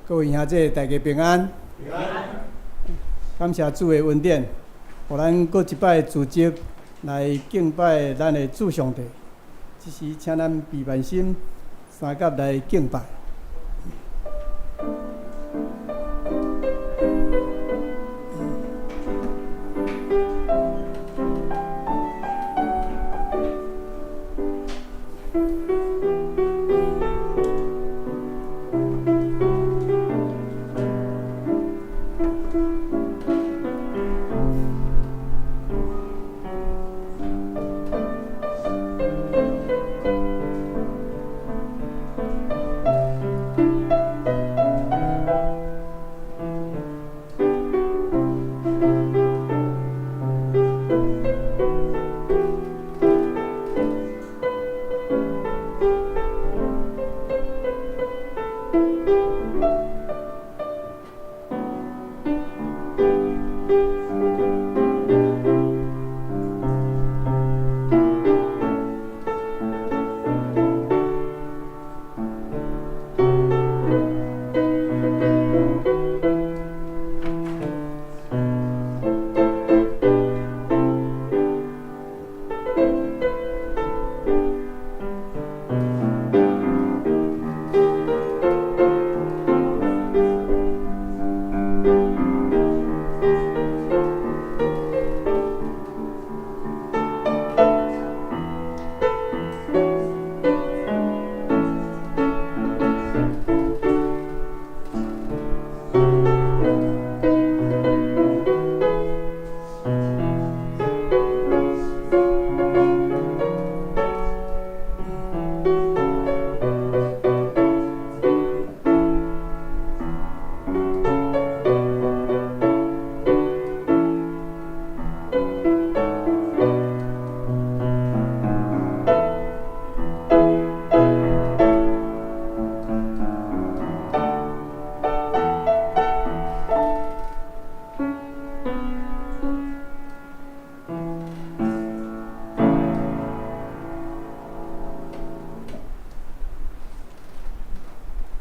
各位兄弟，大家平安。平安。感謝主的恩典，予咱閣一擺組織來敬拜咱的主上帝。這時，請咱閉萬心，三佮來敬拜。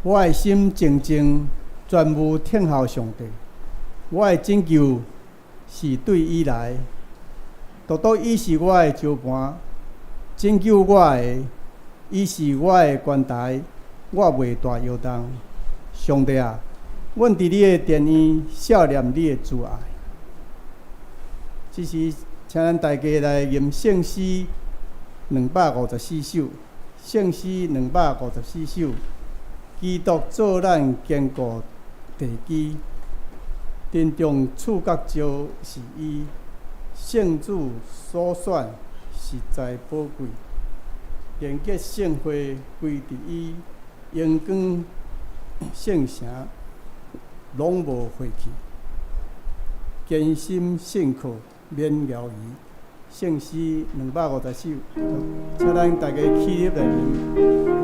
我的心靜靜，專務等候上帝。我的拯救是對伊來，獨獨伊是我的石磐，拯救我的，伊是我的關台，我袂大搖動。上帝啊，阮佇你的殿院，數念你的慈愛。這時，請咱大家來吟聖詩254首，聖詩254首。基督做咱堅固地基，陣中處角石是伊，聖子所選實在寶貴，連結聖會歸佇伊，榮光聖城攏無廢去，堅心信靠免猶疑。聖詩250首，請咱大家起立來吟。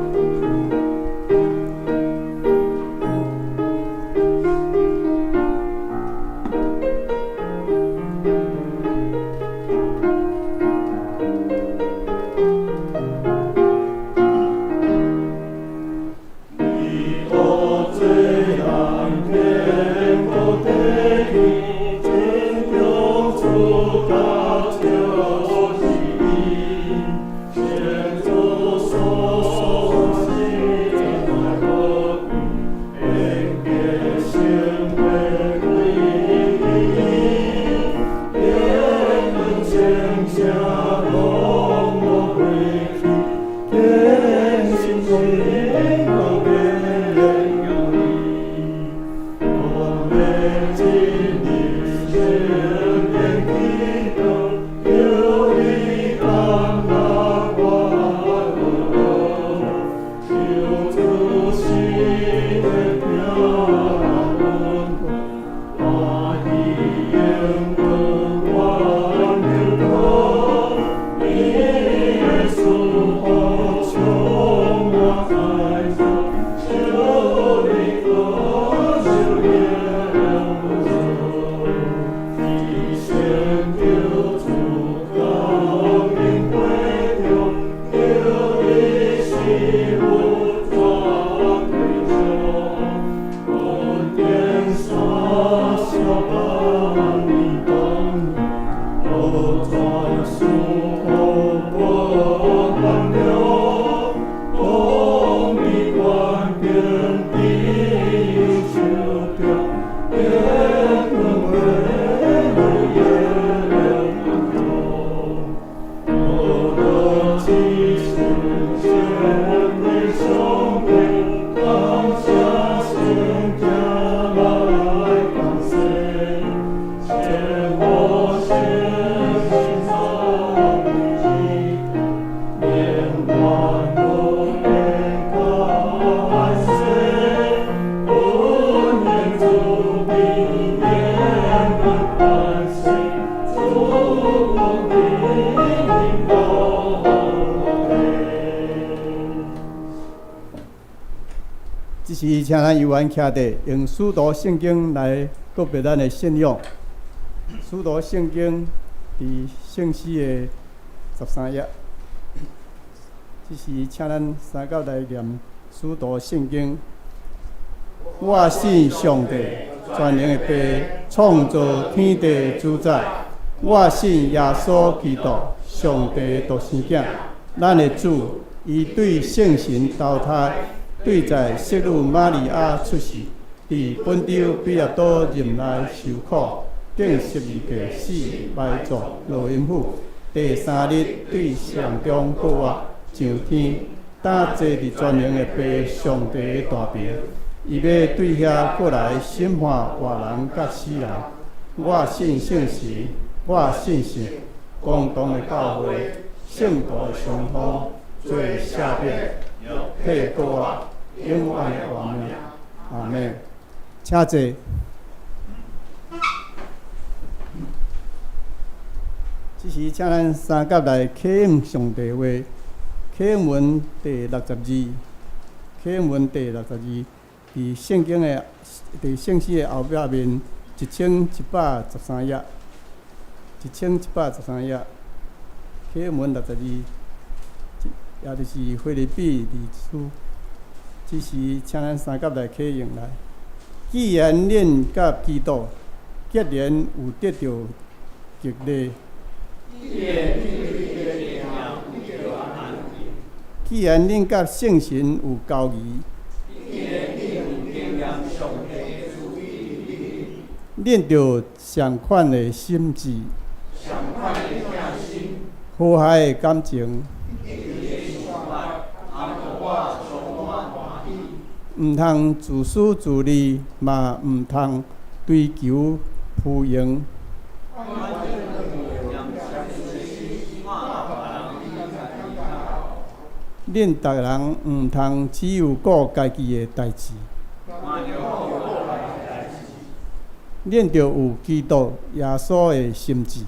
賜予權力，公義權柄佇伊手中，天軍的榮耀。何樂之神聖的上帝，感謝聖者來感謝，千古聖神之永遠無變改世，本願主的言論萬歲，主的榮耀。這時，請咱猶原徛佇，用使徒聖經來告別咱的信仰。使徒聖經佇聖詩的13頁。這時，請咱三甲來念使徒聖經。我信上帝，全能的父，創造天地主宰。我信耶穌基督，上帝獨生囝，咱的主，伊對聖神投胎，對在聖女瑪利亞出世，佇本丟彼拉多任內受苦，釘十字架死，埋葬，落陰府。第三日對死人中復活，上天，擔坐佇全能的父上帝的大爿。伊欲對遐過來審判活人佮死人。我信聖神，我信聖公同的教會，聖徒的相通，罪赦免，肉體復活，永遠的活命。阿們。請坐。這時，請咱三甲來啟應上帝話，啟應文第六十二，啟應文第六十二，佇聖經的佇聖詩的後壁面1113頁，1113頁，啟應文六十二，也就是腓立比二書。這時，請咱三甲來啟應來。既然恁佮基督結連有得著激勵，既然恁佮聖神有交誼，恁著相款的心志，和諧的感情，毋通自私自利，嘛毋通追求虛榮。恁逐人毋通只有顧家己的代誌，恁著有基督耶穌的心志。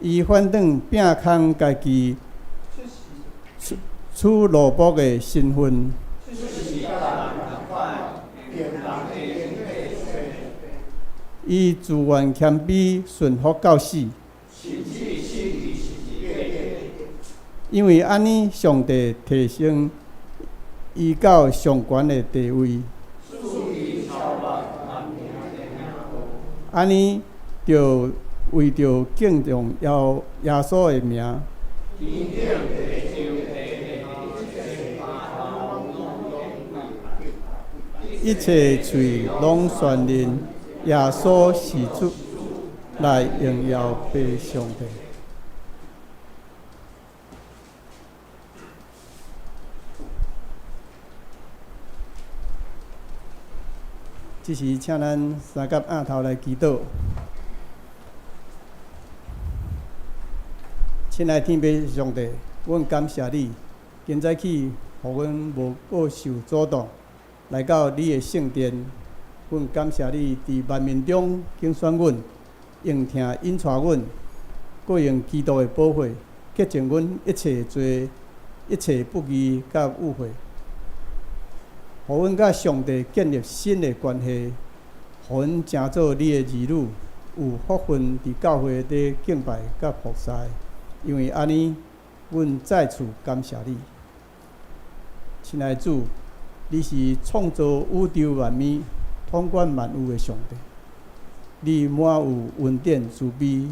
伊反轉摒空家己，取奴僕的身份，伊自願謙卑，順服到死。因為按呢，上帝提升伊到上懸的地位，按呢就為著敬重耶穌的名，一切喙攏宣認耶穌是主，來榮耀父上帝。這時，請咱三甲仰頭來祈禱。親愛天父上帝，阮感謝你，今早起予阮無閣受阻擋，來到你的聖殿。阮感謝你佇萬民中揀選阮，用疼引帶阮，閣用基督的寶血潔淨阮一切罪、一切不義佮污穢，予阮佮上帝建立新的關係，予阮成做你的兒女，有福分佇教會底敬拜佮服侍。因為按呢，阮再次感謝你，親愛的主，你是創造宇宙萬物、統管萬有的上帝，你滿有恩典慈悲，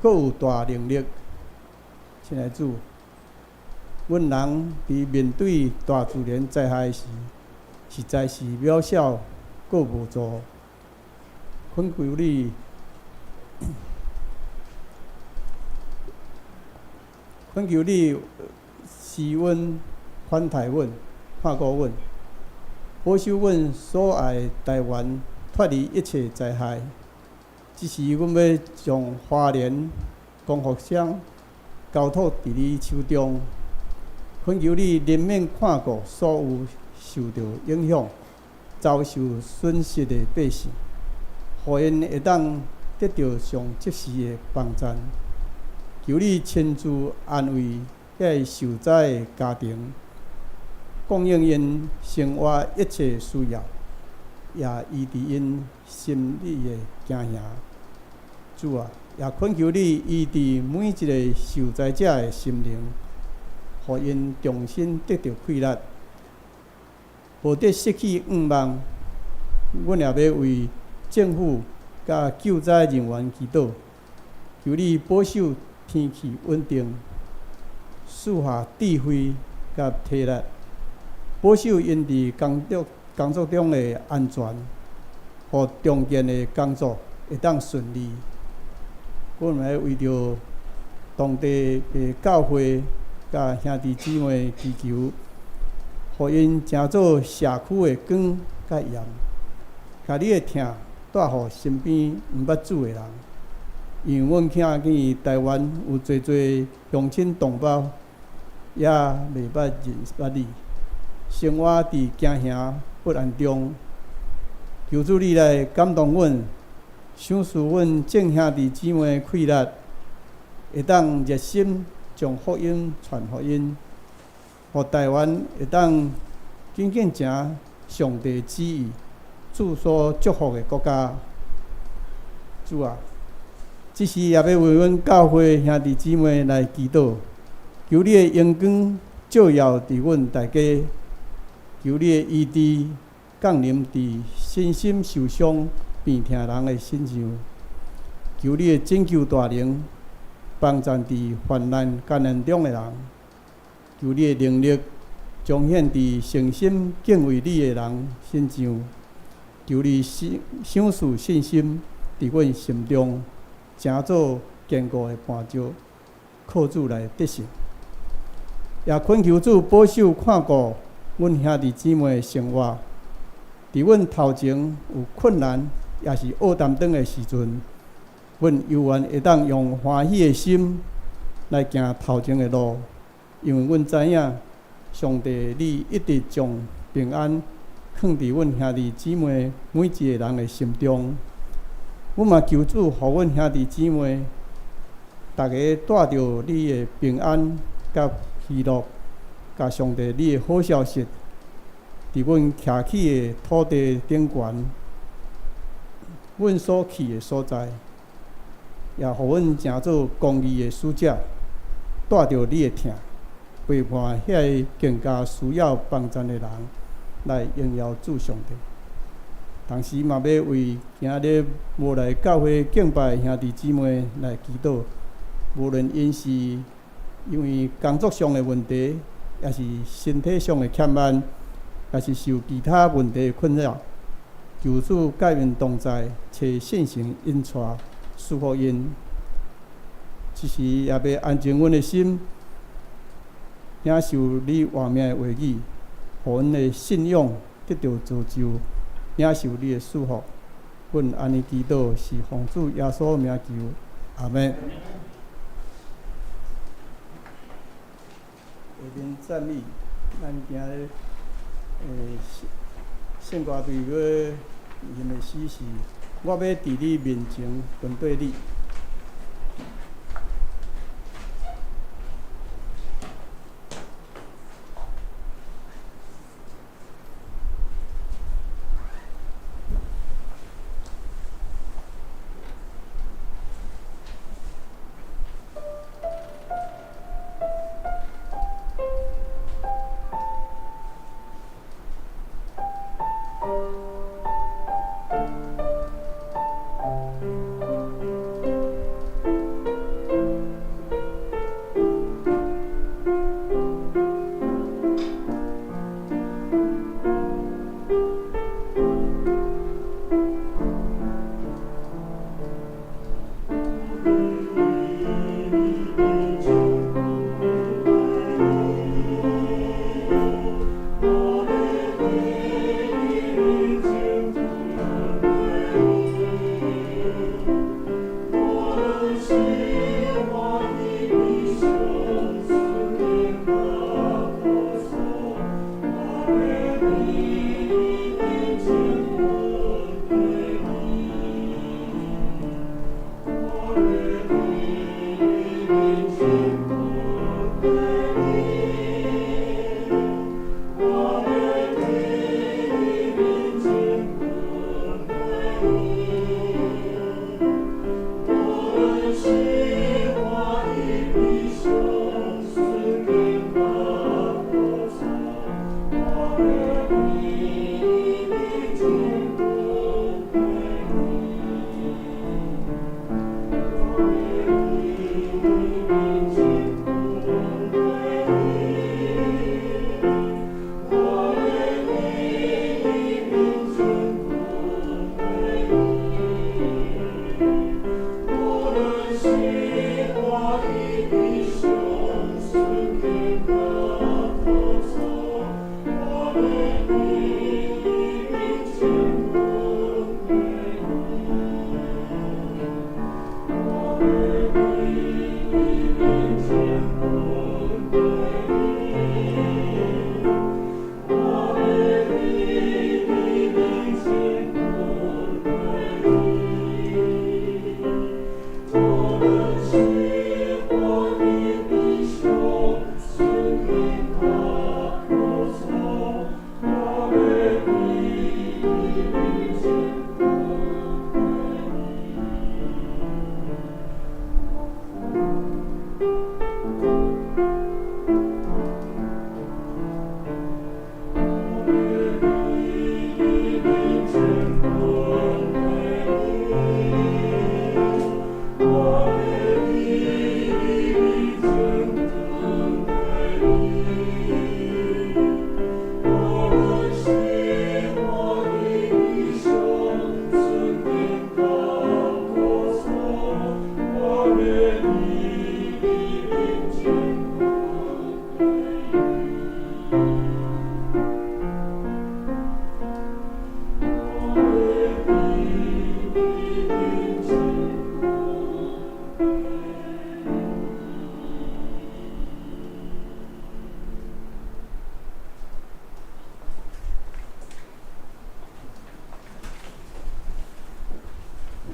閣有大能力。親愛主，阮人佇面對大自然災害時，實在是渺小閣無助。懇求你，懇求你施恩寬待阮、看顧阮，保守阮所愛的台灣脫離一切災害。這時，阮欲將花蓮光復鄉交託佇你手中，懇求你憐憫看顧所有受著影響、遭受損失的百姓，予𪜶會當得著上及時的幫贊。求你親自安慰遐个受災的家庭，供應𪜶生活一切需要，也醫治𪜶心理的驚嚇。主啊，也懇求你醫治每一个受災者的心靈，予𪜶重新得著氣力，無得失去願望。阮也欲為政府佮救災人員祈禱，求你保守天氣穩定，賜下智慧佮體力，保守𪜶佇工作中的安全，予重建的工作會當順利。阮嘛欲為著當地的教會佮兄弟姊妹祈求，予𪜶成做社區的光佮鹽，共你的疼帶予身邊毋捌主的人。因為阮聽見台灣有濟濟鄉親同胞也袂捌認捌你，生活佇驚嚇不安中。求主你來感動阮，賞賜阮眾兄弟姊妹氣力，會當熱心將福音傳予𪜶，予台灣會當緊緊成上帝旨意、主所祝福的國家。主啊，這時也欲為阮教會兄弟姊妹來祈禱，求你的榮光照耀佇阮大家，求你的醫治降臨佇身心受傷病疼人的身上，求你的拯救大能幫贊佇患難艱難中的人，求你的能力彰顯佇誠心敬畏你的人身上，求你賞賜信心佇阮心中，成做堅固的磐石，靠主來得勝。也懇求主保守看顧阮兄弟姊妹的生活，佇阮頭前有困難，抑是烏澹轉的時陣，阮猶原會當用歡喜的心來行頭前的路，因為阮知影上帝你一直將平安囥佇阮兄弟姊妹每一个人的心中。阮嘛求主，予阮兄弟姊妹，逐家帶著你的平安佮喜樂，佮上帝你的好消息，佇阮徛起的土地頂懸，阮所去的所在，也予阮成做公義的使者，帶著你的疼，陪伴遐个更加需要幫贊的人，來榮耀主上帝。同時嘛，欲為今日無來教會敬拜的兄弟姊妹來祈禱，無論𪜶是因為工作上的問題，抑是身體上的欠慢，抑是受其他問題的困擾，求主佮𪜶同在，差聖神引帶，賜福𪜶。這時也欲安靜阮的心，領受你活命的話語，予阮的信仰得著造就，領受你的祝福。阮按呢祈禱，是奉主耶穌名求，阿們。下面讚美，咱今日聖歌隊欲吟的詩是：我欲佇你面前跟綴你。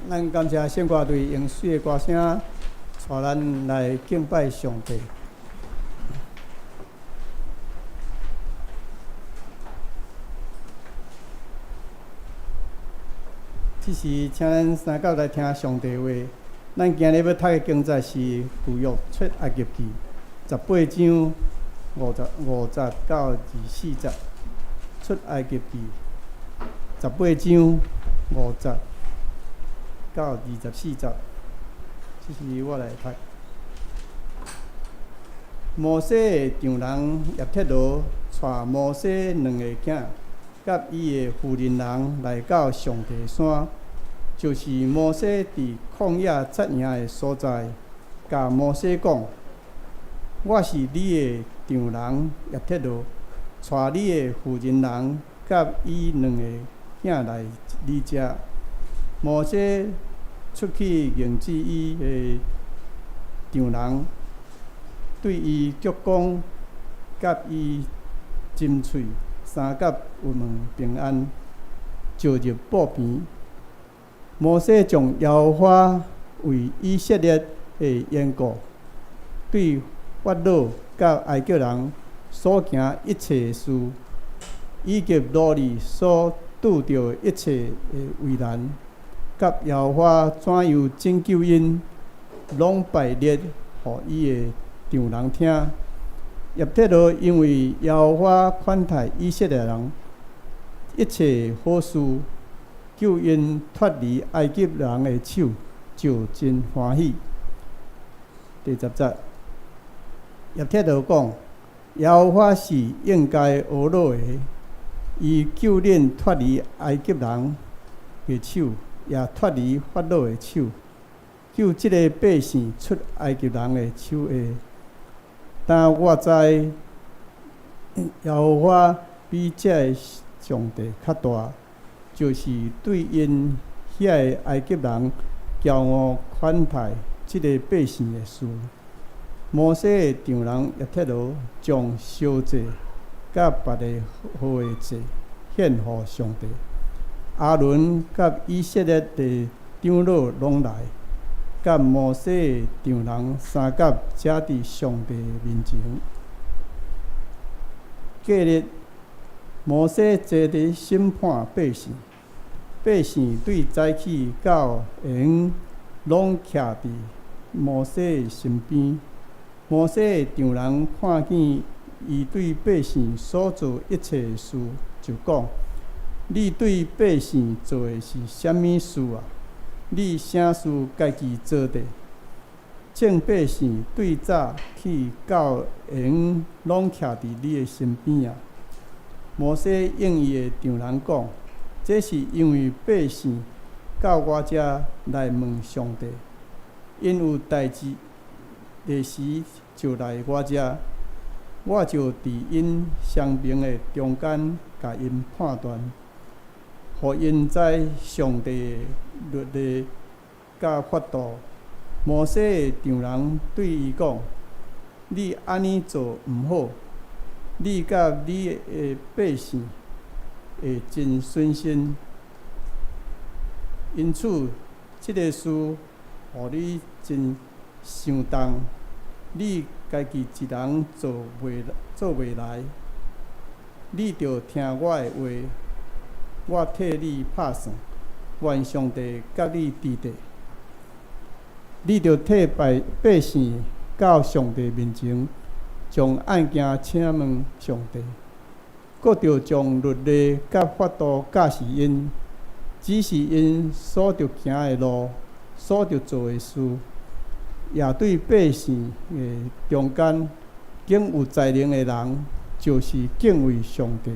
咱感謝聖歌隊用媠的歌聲，帶咱來敬拜上帝。這時，請咱三甲來聽上帝話。咱今日欲讀的經節是舊約出埃及記18章55節到24節。出埃及記十八章五節到24節，這是我來讀。摩西的丈人葉忒羅帶摩西兩個囝，佮伊的婦人人來到上帝山，就是摩西佇曠野紮營的所在，共摩西講：我是你的丈人葉忒羅，帶你的婦人人佮伊兩个囝來你遮。摩西出去迎接伊的丈人，對伊鞠躬，佮伊親喙，相佮問平安，就入布棚。摩西將耶和華為以色列的緣故，對法老佮埃及人所行一切事，以及奴隸所拄著一切的為難，佮耶和華怎樣拯救𪜶，攏排列予伊的丈人聽。葉忒羅因為耶和華款待以色列人一切好事，救𪜶脫離埃及人的手，就真歡喜。第10節，葉忒羅講：耶和華是應該呵咾的，伊救恁脫離埃及人的手，也脫離法老的手，救這个百姓出埃及人的手下。但我知耶和華比這个上帝較大，就是對𪜶遐个埃及人驕傲款待這个百姓的事。摩西的丈人葉忒羅將燒祭佮別个好的祭獻予上帝。亞倫佮以色列的長老攏來，佮摩西的丈人相佮徛佇上帝面前。隔日，摩西坐佇審判百姓，百姓對早起到下昏，攏徛佇摩西的身邊。摩西的丈人看見伊對百姓所做一切的事，就講：你對百姓做的是啥物事啊？你啥事家己做的？眾百姓對早起到下昏，攏徛佇你的身邊啊！摩西應伊的丈人講：這是因為百姓到我遮來問上帝，𪜶有代誌的時就來我遮，我就佇𪜶雙爿的中間共𪜶判斷，予𪜶知上帝的律例佮法度。摩西的丈人對伊講：你按呢做毋好，你佮你的百姓會真損身。因此，這个事予你真傷重，你家己一人做袂來，你著聽我的話，我替你拍算，願上帝佮你佇咧。你著替百百姓到上帝面前，將案件請問上帝，閣著將律例佮法度教示𪜶，指示𪜶所著行的路，所著做的事，也對百姓的中間，揀有才能的人，就是敬畏上帝、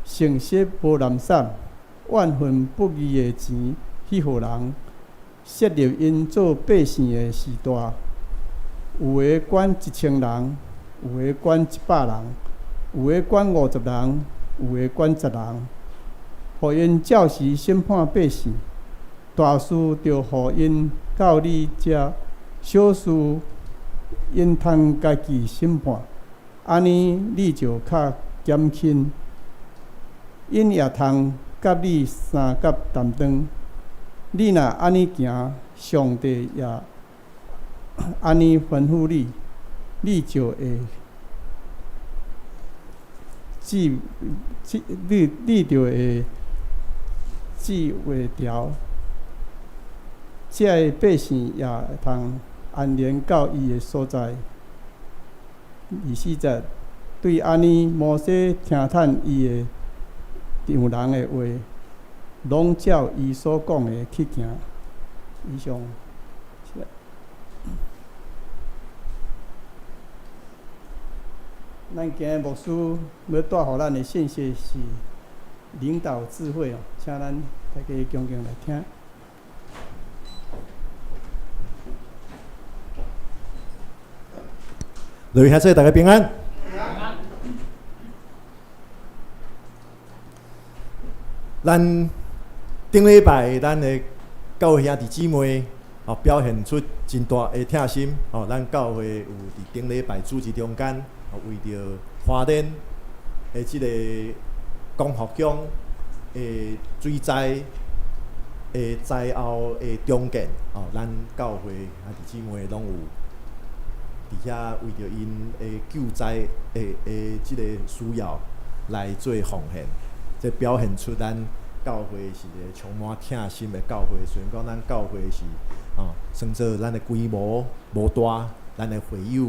誠實無濫散、怨恨不義的錢去予人，設立𪜶做百姓的序大，有的管1000人，有的管100人，有的管50人，有的管10人，予𪜶照時審判百姓。大事著予𪜶到你遮，小事𪜶通家己審判，按呢你就較減輕。𪜶也通佮你相佮擔當。你若按呢行，上帝也按呢吩咐你，你就會治治你你就會治袂牢。遮个百姓也通安然到伊的所在。24節，對按呢，摩西聽趁伊的丈人的話，攏照伊所講的去行。以上。咱今日牧師欲帶予咱的信息是領導智慧哦，請咱大家恭敬來聽。各位兄弟，大家平安。咱頂禮拜，咱的教會兄弟姊妹哦，表現出真大的疼心哦。咱教會有佇頂禮拜主日中間，哦，為著花蓮的這個光復鄉的水災的災後的重建哦，咱教會兄弟姊妹攏有佇遐為著𪜶的救災的這個需要來做奉獻，這表現出咱教會是一個充滿疼心的教會。雖然講咱教會是哦，算做咱的規模無大，咱的會友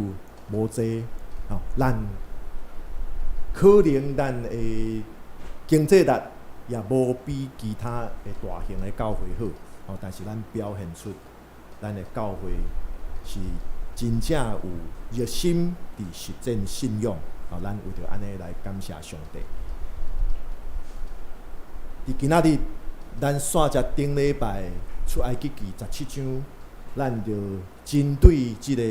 無濟，哦，咱可能咱的經濟力也無比其他的大型的教會好，哦，但是咱表現出咱的教會是真正有熱心佇實踐信仰，哦，咱為著按呢來感謝上帝。佇今仔日，咱煞接頂禮拜出埃及記十七章，咱就針對這個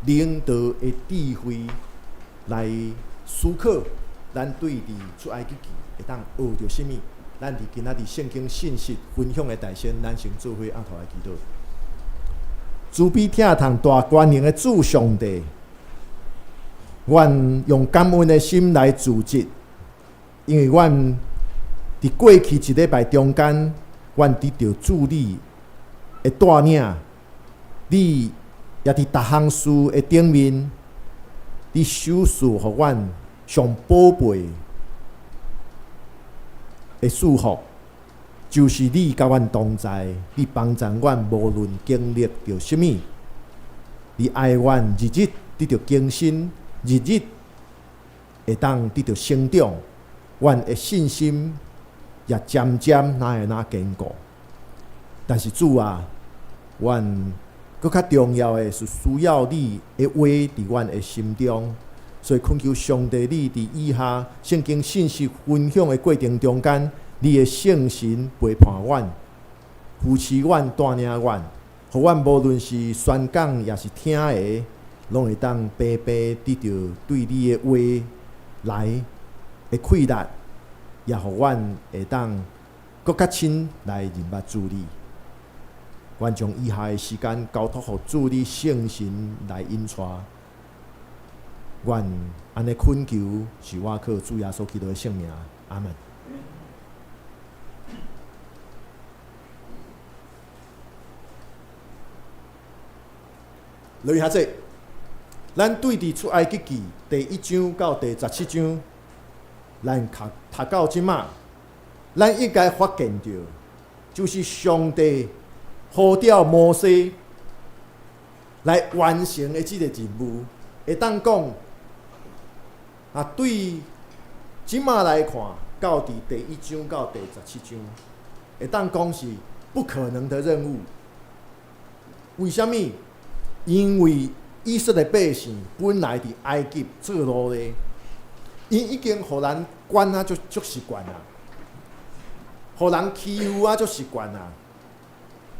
領導的智慧來思考，咱對佇出埃及記會當學著啥物？咱佇今仔日聖經信息分享的台前，咱先做伙按頭來祈禱。慈悲疼痛大權能的主上帝，阮用感恩的心來自責，因為阮佇過去一禮拜中間，阮得著主你的帶領，你也佇逐項事的頂面，你賞賜予阮上寶貝的祝福，就是你佮阮同在，你幫助阮，無論經歷著啥物，你愛阮日日得著更新，日日會當得著成長，阮的信心也漸漸哪會哪堅固。但是主啊，阮閣較重要的是需要你的話佇阮的心中，所以懇求上帝，你佇以下聖經信息分享的過程中間，你的聖神陪伴阮、扶持阮、帶領阮，予阮無論是宣講抑是聽的，攏會當白白得著對你的話來的氣力，也予阮會當閣較深來認捌主你。阮將以下的時間交託予主你聖神來引帶。阮按呢懇求，是我靠主耶穌基督的聖名，阿門。來下這，咱對佇出埃及記第一章到第十七章，咱讀讀到這馬，咱應該發現著，就是上帝呼召摩西來完成的這個任務，會當講啊，對這馬來看，到佇第一章到第十七章，會當講是不可能的任務。為啥物？因為以色列百姓本來佇埃及做奴隸，𪜶已經予人管啊足足習慣啊，予人欺負啊足習慣啊，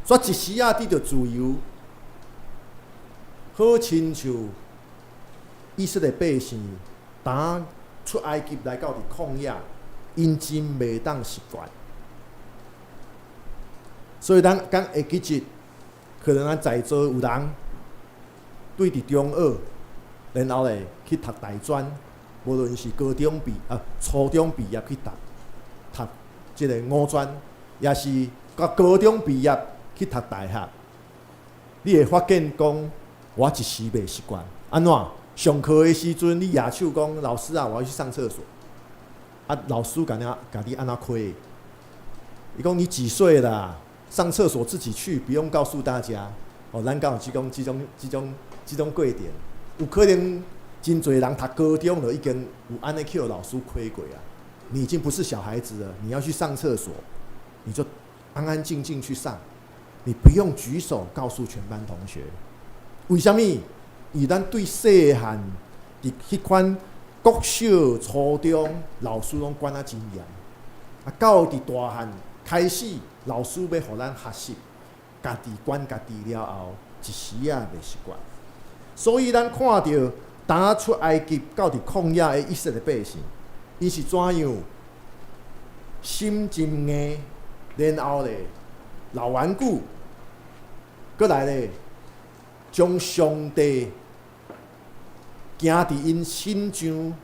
煞一時仔得著自由，好親像以色列百姓當出埃及來到佇曠野，𪜶真袂當習慣。所以咱敢會記得，可能咱在座有人對佇中學，然後咧去讀大專，無論是高中畢啊、初中畢業去讀讀這個五專，抑是到高中畢業去讀大學，你會發現講，我一時袂習慣。按怎？上課的時陣，你舉手講老師啊，我要去上廁所。啊，老師共你按怎開？伊講你幾歲啦？上廁所自己去，不用告訴大家。哦，咱敢有這種過程？有可能真濟人讀高中就已經有按呢予老師開過啊。你已經不是小孩子了，你要去上廁所，你就安安靜靜去上，你不用舉手告訴全班同學。為啥物？伊咱對細漢佇彼款國小、初中，老師攏管啊真嚴。啊，到佇大漢開始，老師欲予咱學習，家己管家己了後，一時仔袂習慣。所以咱看著，當出埃及到佇曠野的以色列百姓，伊是怎樣心真硬，然後咧老頑固，閣來咧將上帝行佇𪜶身上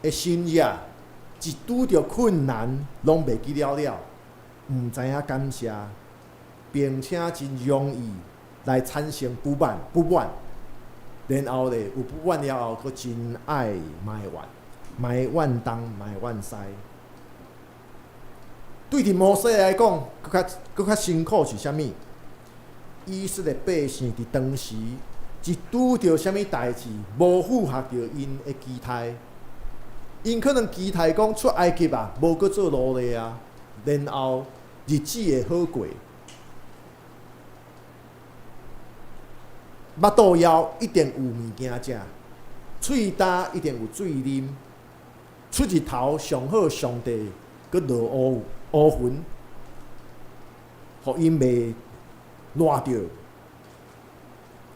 的神跡，一拄著困難，攏袂記了了，毋知影感謝，並且真容易來產生不滿，不滿，然後咧有不滿了後，閣真愛埋怨，埋怨東，埋怨西。對佇摩西來講，閣較辛苦是啥物？以色列百姓佇當時一拄著啥物代誌，無符合著𪜶的期待，𪜶可能期待講出埃及啊，無閣做奴隸啊，然後日子會好過，腹肚枵一定有物件食，喙焦一定有水啉，出日頭上好，上帝閣落烏烏雲，予𪜶袂熱著。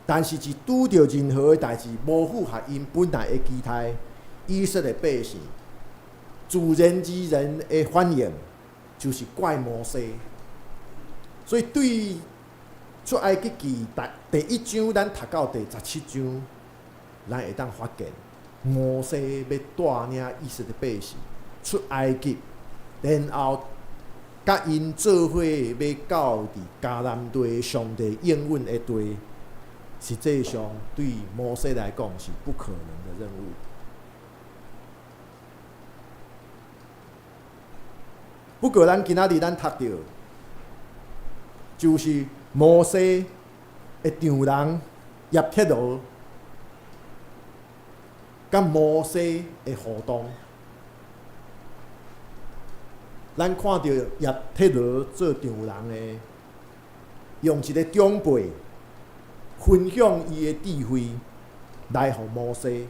但是，一拄著任何的代誌，無符合𪜶本來的期待，以色列百姓自然而然的反應就是怪摩西。所以，對出埃及記第一章，咱讀到第17章，咱會當發現摩西欲帶領以色列百姓出埃及，然後佮𪜶做伙欲到佇迦南地上帝應允的地，實際上對摩西來講是不可能的任務。不過，咱今仔日咱讀著，就是摩西的丈人葉忒羅，佮摩西的互動。咱看著葉忒羅做丈人的，用一個長輩分享伊的智慧來予摩西。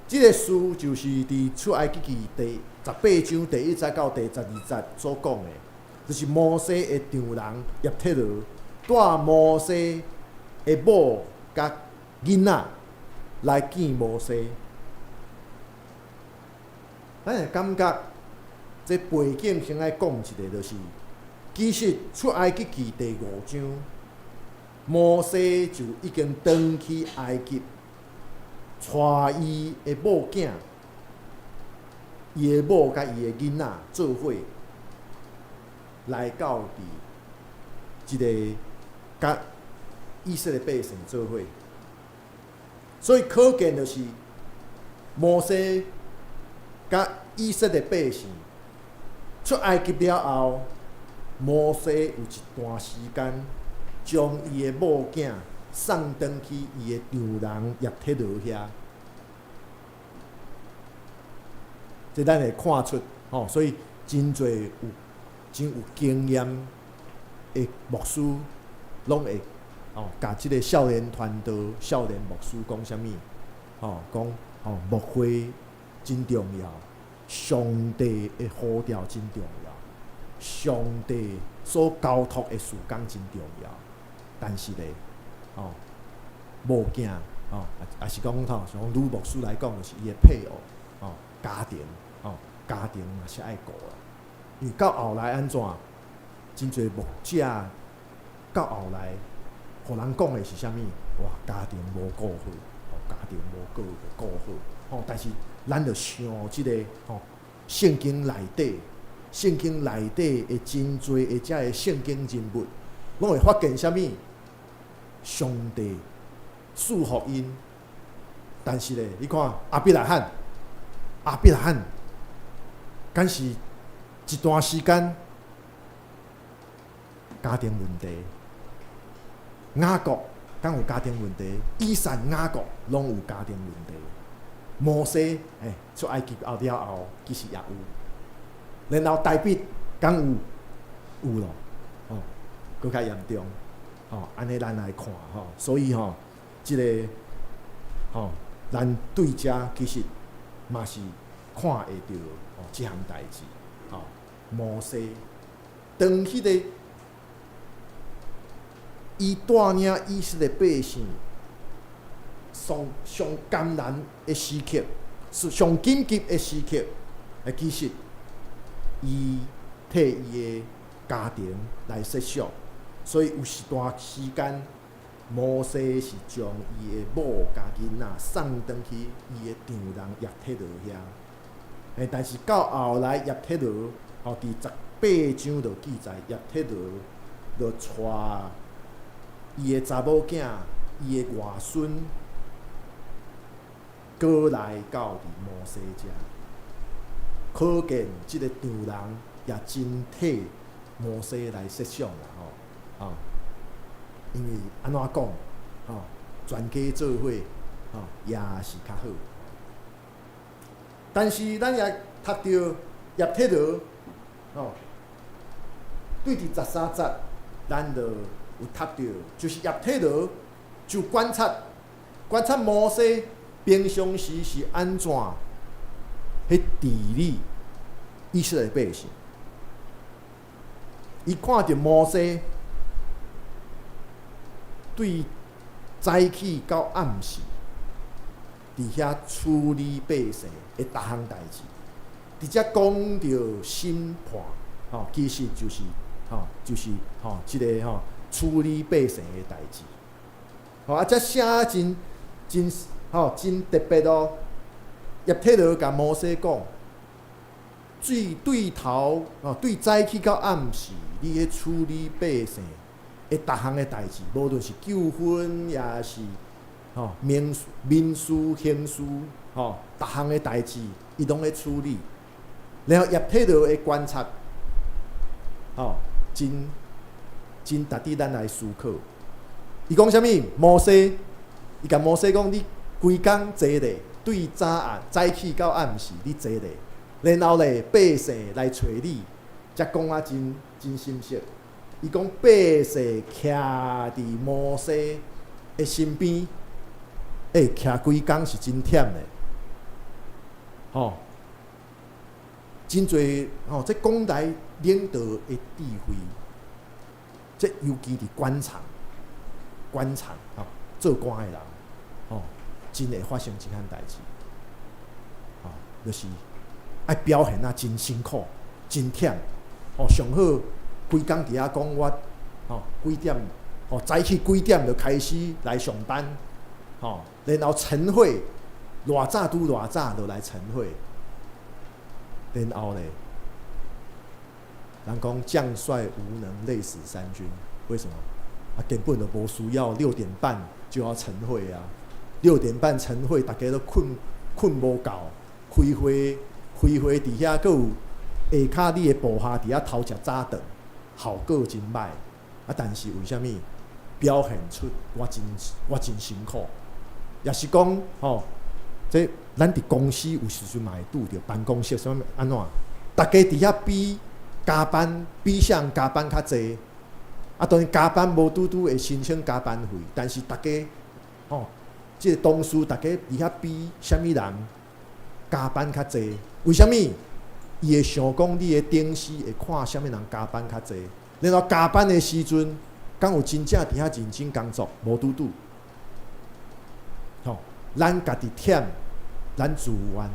這個事就是佇出埃及記第18章第1節到第12節所講的，就是摩西的丈人葉忒羅帶摩西的某佮囡仔來見摩西。咱會感覺這背景先愛講一下，就是其實出埃及記第5章，摩西就已經轉去埃及，帶伊的某囝、伊的某佮伊的囡仔做伙來到佇這個佮以色列百姓做伙，所以可見就是摩西佮以色列百姓出埃及了後，摩西有一段時間將伊的某囝送轉去伊的丈人葉忒羅遐，這咱會看出吼，所以真濟有真有經驗的牧師，攏會吼，共這個少年傳道、少年牧師講啥物？吼，講吼牧會真重要，上帝的呼召真重要，上帝所交託的事工真重要。但是咧，吼，某囝，吼，也是講吼，像女牧師來講，就是伊的配偶，吼，家庭，吼，家庭嘛是愛顧啦。因為到後來按怎，真濟牧者到後來，予人講的是啥物？哇，家庭無顧好，吼，家庭無顧顧好，吼。但是咱著想這個吼，聖經內底聖經內底的真濟的遮个聖經人物，攏會發現啥物？上帝賜福𪜶，但是咧，你看亞伯拉罕，亞伯拉罕，敢是一段時間家庭問題，雅各敢有家庭問題，以撒、雅各攏有家庭問題。摩西，出埃及後了後，其實也有。然後大衛敢有？有咯，吼，閣較嚴重，吼，按呢咱來看吼，所以吼，這個吼，咱對遮其實嘛是看會著吼，這項代誌，吼，摩西當彼個伊帶領以色列百姓上上艱難的時刻，是上緊急的時刻，其實伊替伊的家庭來設想，所以有一段時間，摩西是將伊的某佮囡仔送轉去伊的丈人葉忒羅遐。但是到後來葉忒羅，吼，佇18章就記載葉忒羅就帶伊的查某囝、伊的外孫過來到佇摩西遮，可見這个丈人也真替摩西來設想啦吼，啊，因為按怎講，吼，全家做伙，吼，也是較好。但是咱也讀著葉忒羅，吼，對佇13節，咱就有讀著，就是葉忒羅就觀察觀察摩西平常時是按怎去治理以色列百姓。伊看著摩西對早起到暗時，佇遐處理百姓的逐項代誌，佇遮講著審判，吼，其實就是吼，就是吼，這个吼處理百姓的代誌。吼啊，這寫真真吼真特別哦。葉忒羅共摩西講，對對頭吼，對早起到暗時，你咧處理百姓的逐項的代誌，無論是糾紛，抑是吼民民事、刑事，吼逐項的代誌，伊攏咧處理。然後葉忒羅的觀察，吼真真值得咱來思考。伊講啥物？摩西，伊共摩西講：你規工坐咧，對早暗早起到暗時，你坐咧，然後咧百姓來揣你，才講啊真真心實。伊講百姓徛佇摩西的身邊，徛規工是真忝的，吼，真濟吼，這講來領導的智慧，這尤其佇官場，官場吼做官的人，吼，真會發生這款代誌，吼，就是愛表現啊真辛苦、真忝，吼，上好規工佇遐講我，吼幾點，吼早起幾點就開始來上班，吼，然後晨會，偌早拄偌早就來晨會，然後咧，人講將帥無能，累死三軍，為什麼？啊，根本就無需要6點半就要晨會啊！六點半晨會，大家都睏睏無夠，開會開會佇遐，閣有下跤你的部下佇遐偷食早頓，效果真歹。啊，但是為啥物表現出我真辛苦？也是講吼，這咱佇公司有時陣嘛會拄著辦公室啥物按怎？大家佇遐比加班，比啥人加班較濟。啊，當然加班無拄拄會申請加班費，但是大家吼，這个同事大家佇遐比啥物人加班較濟？為啥物？伊會想講你的頂司會看啥物人加班較濟，然後加班的時陣，敢有真正佇遐認真工作？無拄拄。吼，咱家己忝，咱自願，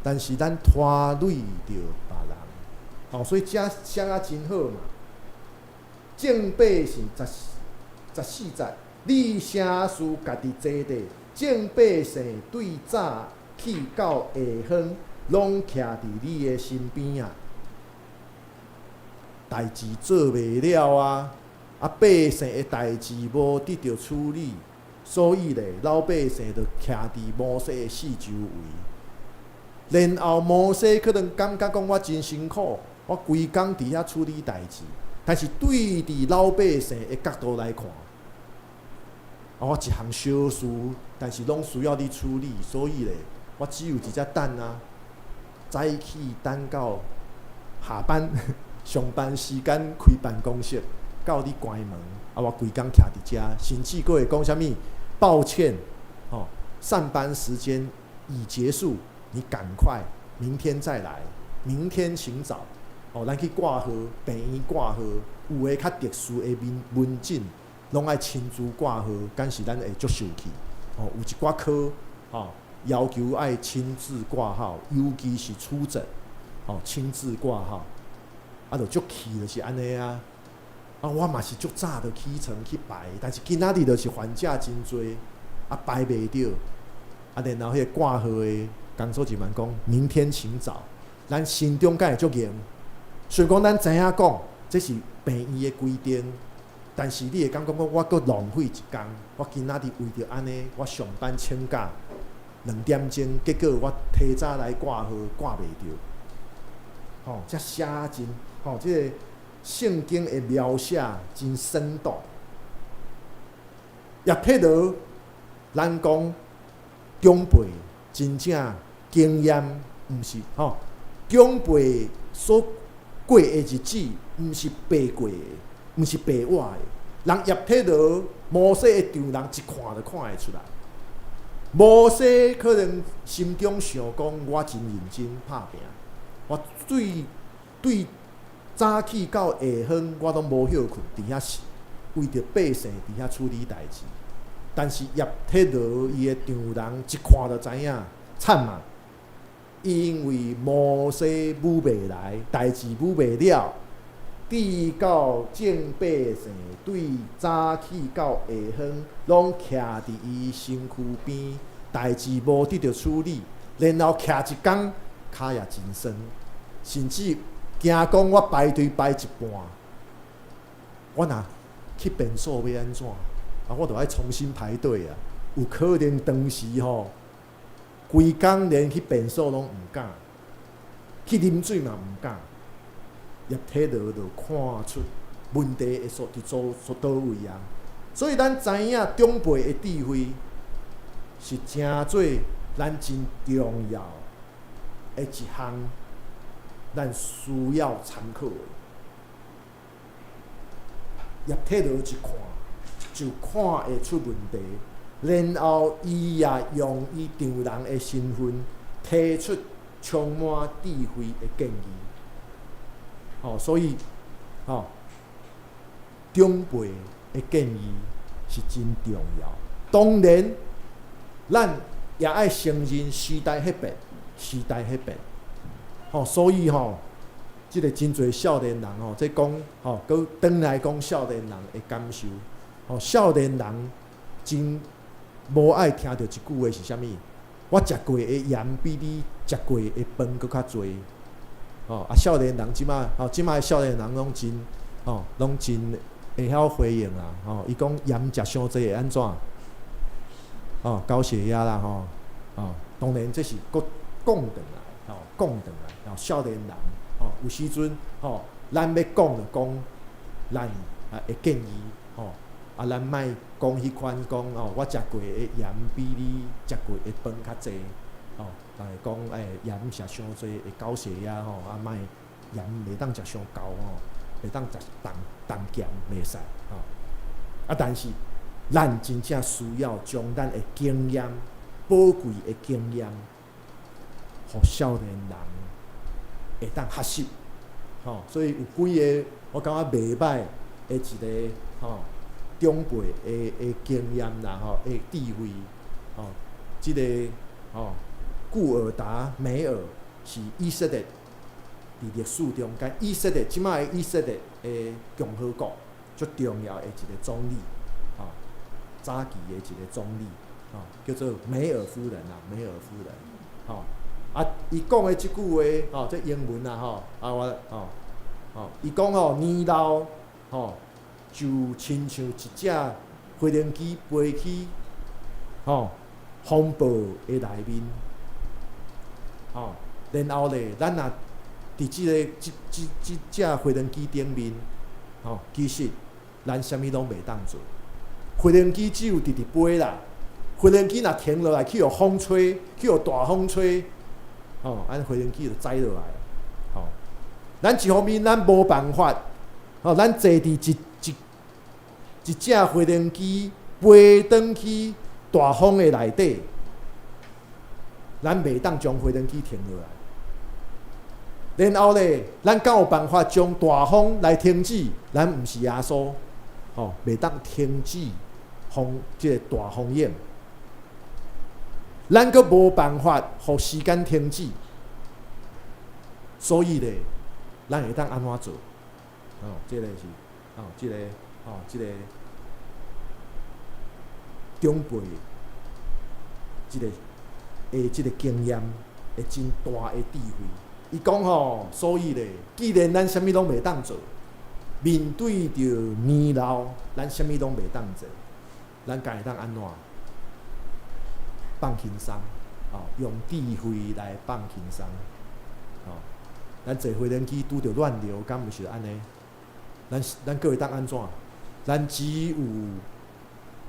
但是咱拖累著別人。吼，所以這寫啊真好嘛。眾百姓14節，你啥事家己坐咧？眾百姓對早起到下昏，攏徛佇你的身邊啊！代誌做袂了啊，啊百姓的代誌無得著處理，所以咧老百姓就徛佇摩西的四周圍。然後摩西可能感覺講我真辛苦，我規工佇遐處理代誌，但是對佇老百姓的角度來看，啊，我一項小事，但是攏需要你處理，所以咧，我只有佇遮等啊，早起等到下班上班時間開辦公室，到你關門，啊，我規工徛佇遮，甚至閣會講啥物？抱歉，吼，上班時間已結束，你趕快明天再來，明天請早。哦，咱去掛號，病院掛號，有的較特殊的門診，攏愛親自掛號，敢是咱會足受氣。哦，有一寡科，吼，要求愛親自掛號，尤其是初診，吼，親自掛號，啊，就足氣就是按呢啊。啊，我嘛是足早就起床去排，但是今仔日就是患者真濟，啊排袂著，啊然後彼个掛號的工作人員講，明天請早，咱心中敢會足硬？雖然講咱知影講，這是病院的規定，但是你會感覺講，我閣浪費一工，我今仔日為著按呢，我上班請假2點鐘，結果我提早來掛號掛袂著，吼，這寫真，吼，這个聖經的描寫真生動。葉忒羅，咱講長輩真正經驗，毋是吼，長輩所過的日子，毋是白過的，毋是白活的。人葉忒羅摩西的丈人一看就看會出來。摩西可能心中想講，我真認真拍拚，我對早起到下昏，我攏無歇睏，佇遐是為著百姓佇遐處理代誌。但是葉忒羅伊的丈人一看就知影，慘啊！因為摩西舞袂來，代誌舞袂了，直到眾百姓對早起到下昏，攏徛佇伊身軀邊，代誌無得著處理，然後徛一工，跤也真酸，甚至驚講我排隊排一半，我若去便所欲按怎？啊，我著愛重新排隊啊！有可能當時吼，規工連去便所攏毋敢，去啉水嘛毋敢。葉忒羅就看出問題會所佇做所佗位啊！所以咱知影長輩的智慧是誠做咱真重要的一項，咱需要參考的。葉忒羅一看就看會出問題，然後伊也用伊丈人的身份提出充滿智慧的建議。吼，所以，吼，長輩的建議是真重要。當然，咱也愛承認時代彼變，時代彼變。吼，所以吼，這个真濟少年人吼，這講吼，閣轉來講少年人的感受。吼，少年人真無愛聽著一句話是啥物？我食過的鹽比你食過的飯閣較濟。吼，啊，少年人這擺吼，這擺少年人攏真吼，攏真會曉回應啦。吼，伊講鹽食傷濟會按怎？吼，高血壓啦，吼，吼，當然這是閣講轉來，吼，講轉來，吼，少年人，吼，有時陣，吼，咱欲講就講，咱啊會建議，吼，啊，咱莫講彼款講吼，我食過的鹽比你食過的飯較濟，吼，人會講欸鹽食傷濟會高血壓吼，啊莫鹽袂當食傷厚吼，袂當食重重鹹袂使吼。啊，但是咱真正需要將咱的經驗、寶貴的經驗，予少年人會當學習，吼。所以有幾个我感覺袂䆀的一个吼長輩的經驗啦，吼的智慧，吼，這個吼顧爾達梅爾是以色列佇歷史中間，以色列這擺的以色列的共和國足重要的一个總理，吼，早期的一个總理，吼，叫做梅爾夫人啊，梅爾夫人，吼，啊，伊講的這句話，吼，這英文啊，吼，啊我吼，吼，伊講吼年老吼，就親像一隻飛行機飛去吼風暴的內面，吼，然後咧，咱若佇這个這這這隻飛行機頂面，吼，其實咱啥物攏袂當做。飛行機只有直直飛啦，飛行機若停落來，去予風吹，去予大風吹，吼，按呢飛行機就載落來。吼，咱一方面咱無辦法，吼，咱坐佇一一一隻飛行機飛轉去大風的內底，咱袂當將飛行機停落來。然後咧，咱敢有辦法將大風來停止？咱毋是耶穌，吼，袂當停止風，這个大風湧。咱閣無辦法予時間停止，所以咧，咱會當按怎做？哦，這个是，哦，這个，哦，這个長輩，這个的這个經驗，會真大的智慧。伊講吼，所以咧，既然咱啥物攏袂當做，面對著年老，咱啥物攏袂當做，咱敢會當按怎？放輕鬆，哦，用智慧來放輕鬆，哦，咱坐飛行機拄著亂流，敢毋是按呢？咱咱閣會當按怎？咱只有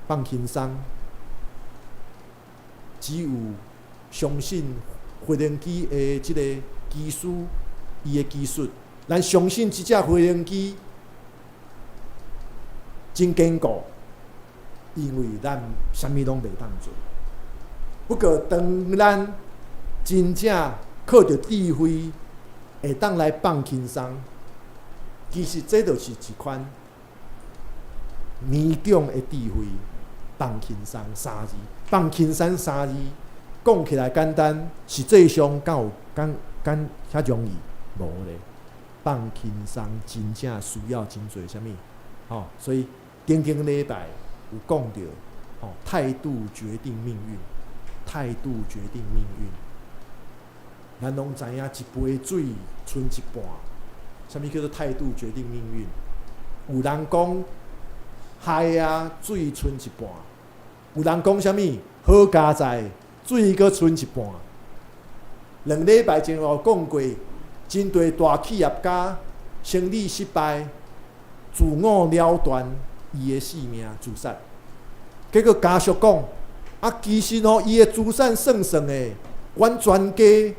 放輕鬆，只有相信飛行機的這個機師，伊的技術，咱相信這隻飛行機真堅固，因為咱啥物攏袂當做。不過，當咱真正靠著智慧，會當來放輕鬆，其實這就是一款年長的智慧，放輕鬆三字，放輕鬆三字，講起來簡單，實際上敢有敢敢遐容易？無咧，放輕鬆真正需要真濟啥物？吼，所以頂頂禮拜有講著，吼，態度決定命運，態度決定命運。咱攏知影一杯水賰一半，啥物叫做態度決定命運？有人講海仔水賰一半，有人講啥物好佳哉，水閣賰一半。兩禮拜前有講過，真濟大企業家生理失敗，自我了斷伊的性命，自殺。結果家屬講，啊，其實吼，伊的資產算算的，阮全家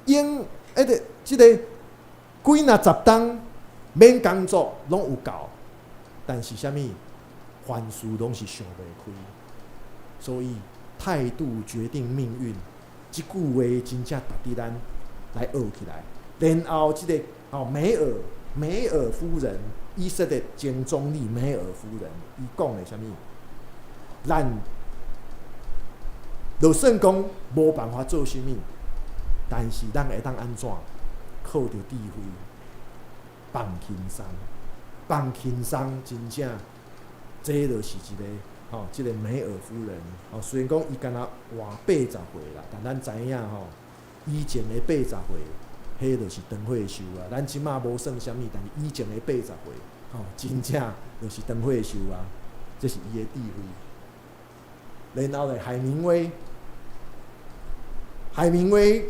用彼个這个幾若十冬免工作攏有夠，但是啥物凡事攏是想袂開，所以態度決定命運，這句話真正值得咱來學起來。然後這个哦梅爾梅爾夫人，以色列前總理梅爾夫人，伊講的啥物？咱就算講無辦法做啥物，但是咱會當按怎？靠著智慧，放輕鬆，放輕鬆，真正這就是一个吼，這个梅爾夫人吼。雖然講伊敢若活80歲啦，但咱知影吼，以前的80歲，彼就是長歲壽啊。咱這馬無算啥物，但是以前的80歲，吼，真正就是長歲壽啊。這是伊的智慧。然後咧，海明威，海明威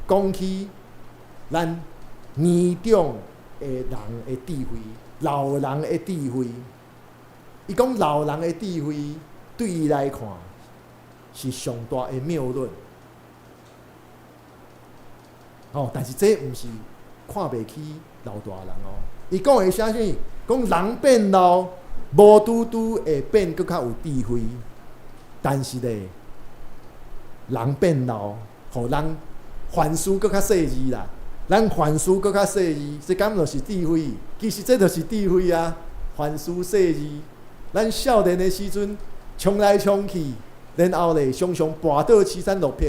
講起咱年長的人的智慧，老人的智慧。伊講老人的智慧對伊來看是上大的謬論。吼，但是這毋是看袂起老大人哦。伊講的啥物？講人變老，無拄拄會變閣較有智慧，但是咧，人變老，予人凡事閣較細膩啦。咱凡事閣較細膩，這敢就是智慧？其實這就是智慧啊！凡事細膩，咱少年的時陣衝來衝去，然後咧常常跋倒起身落魄。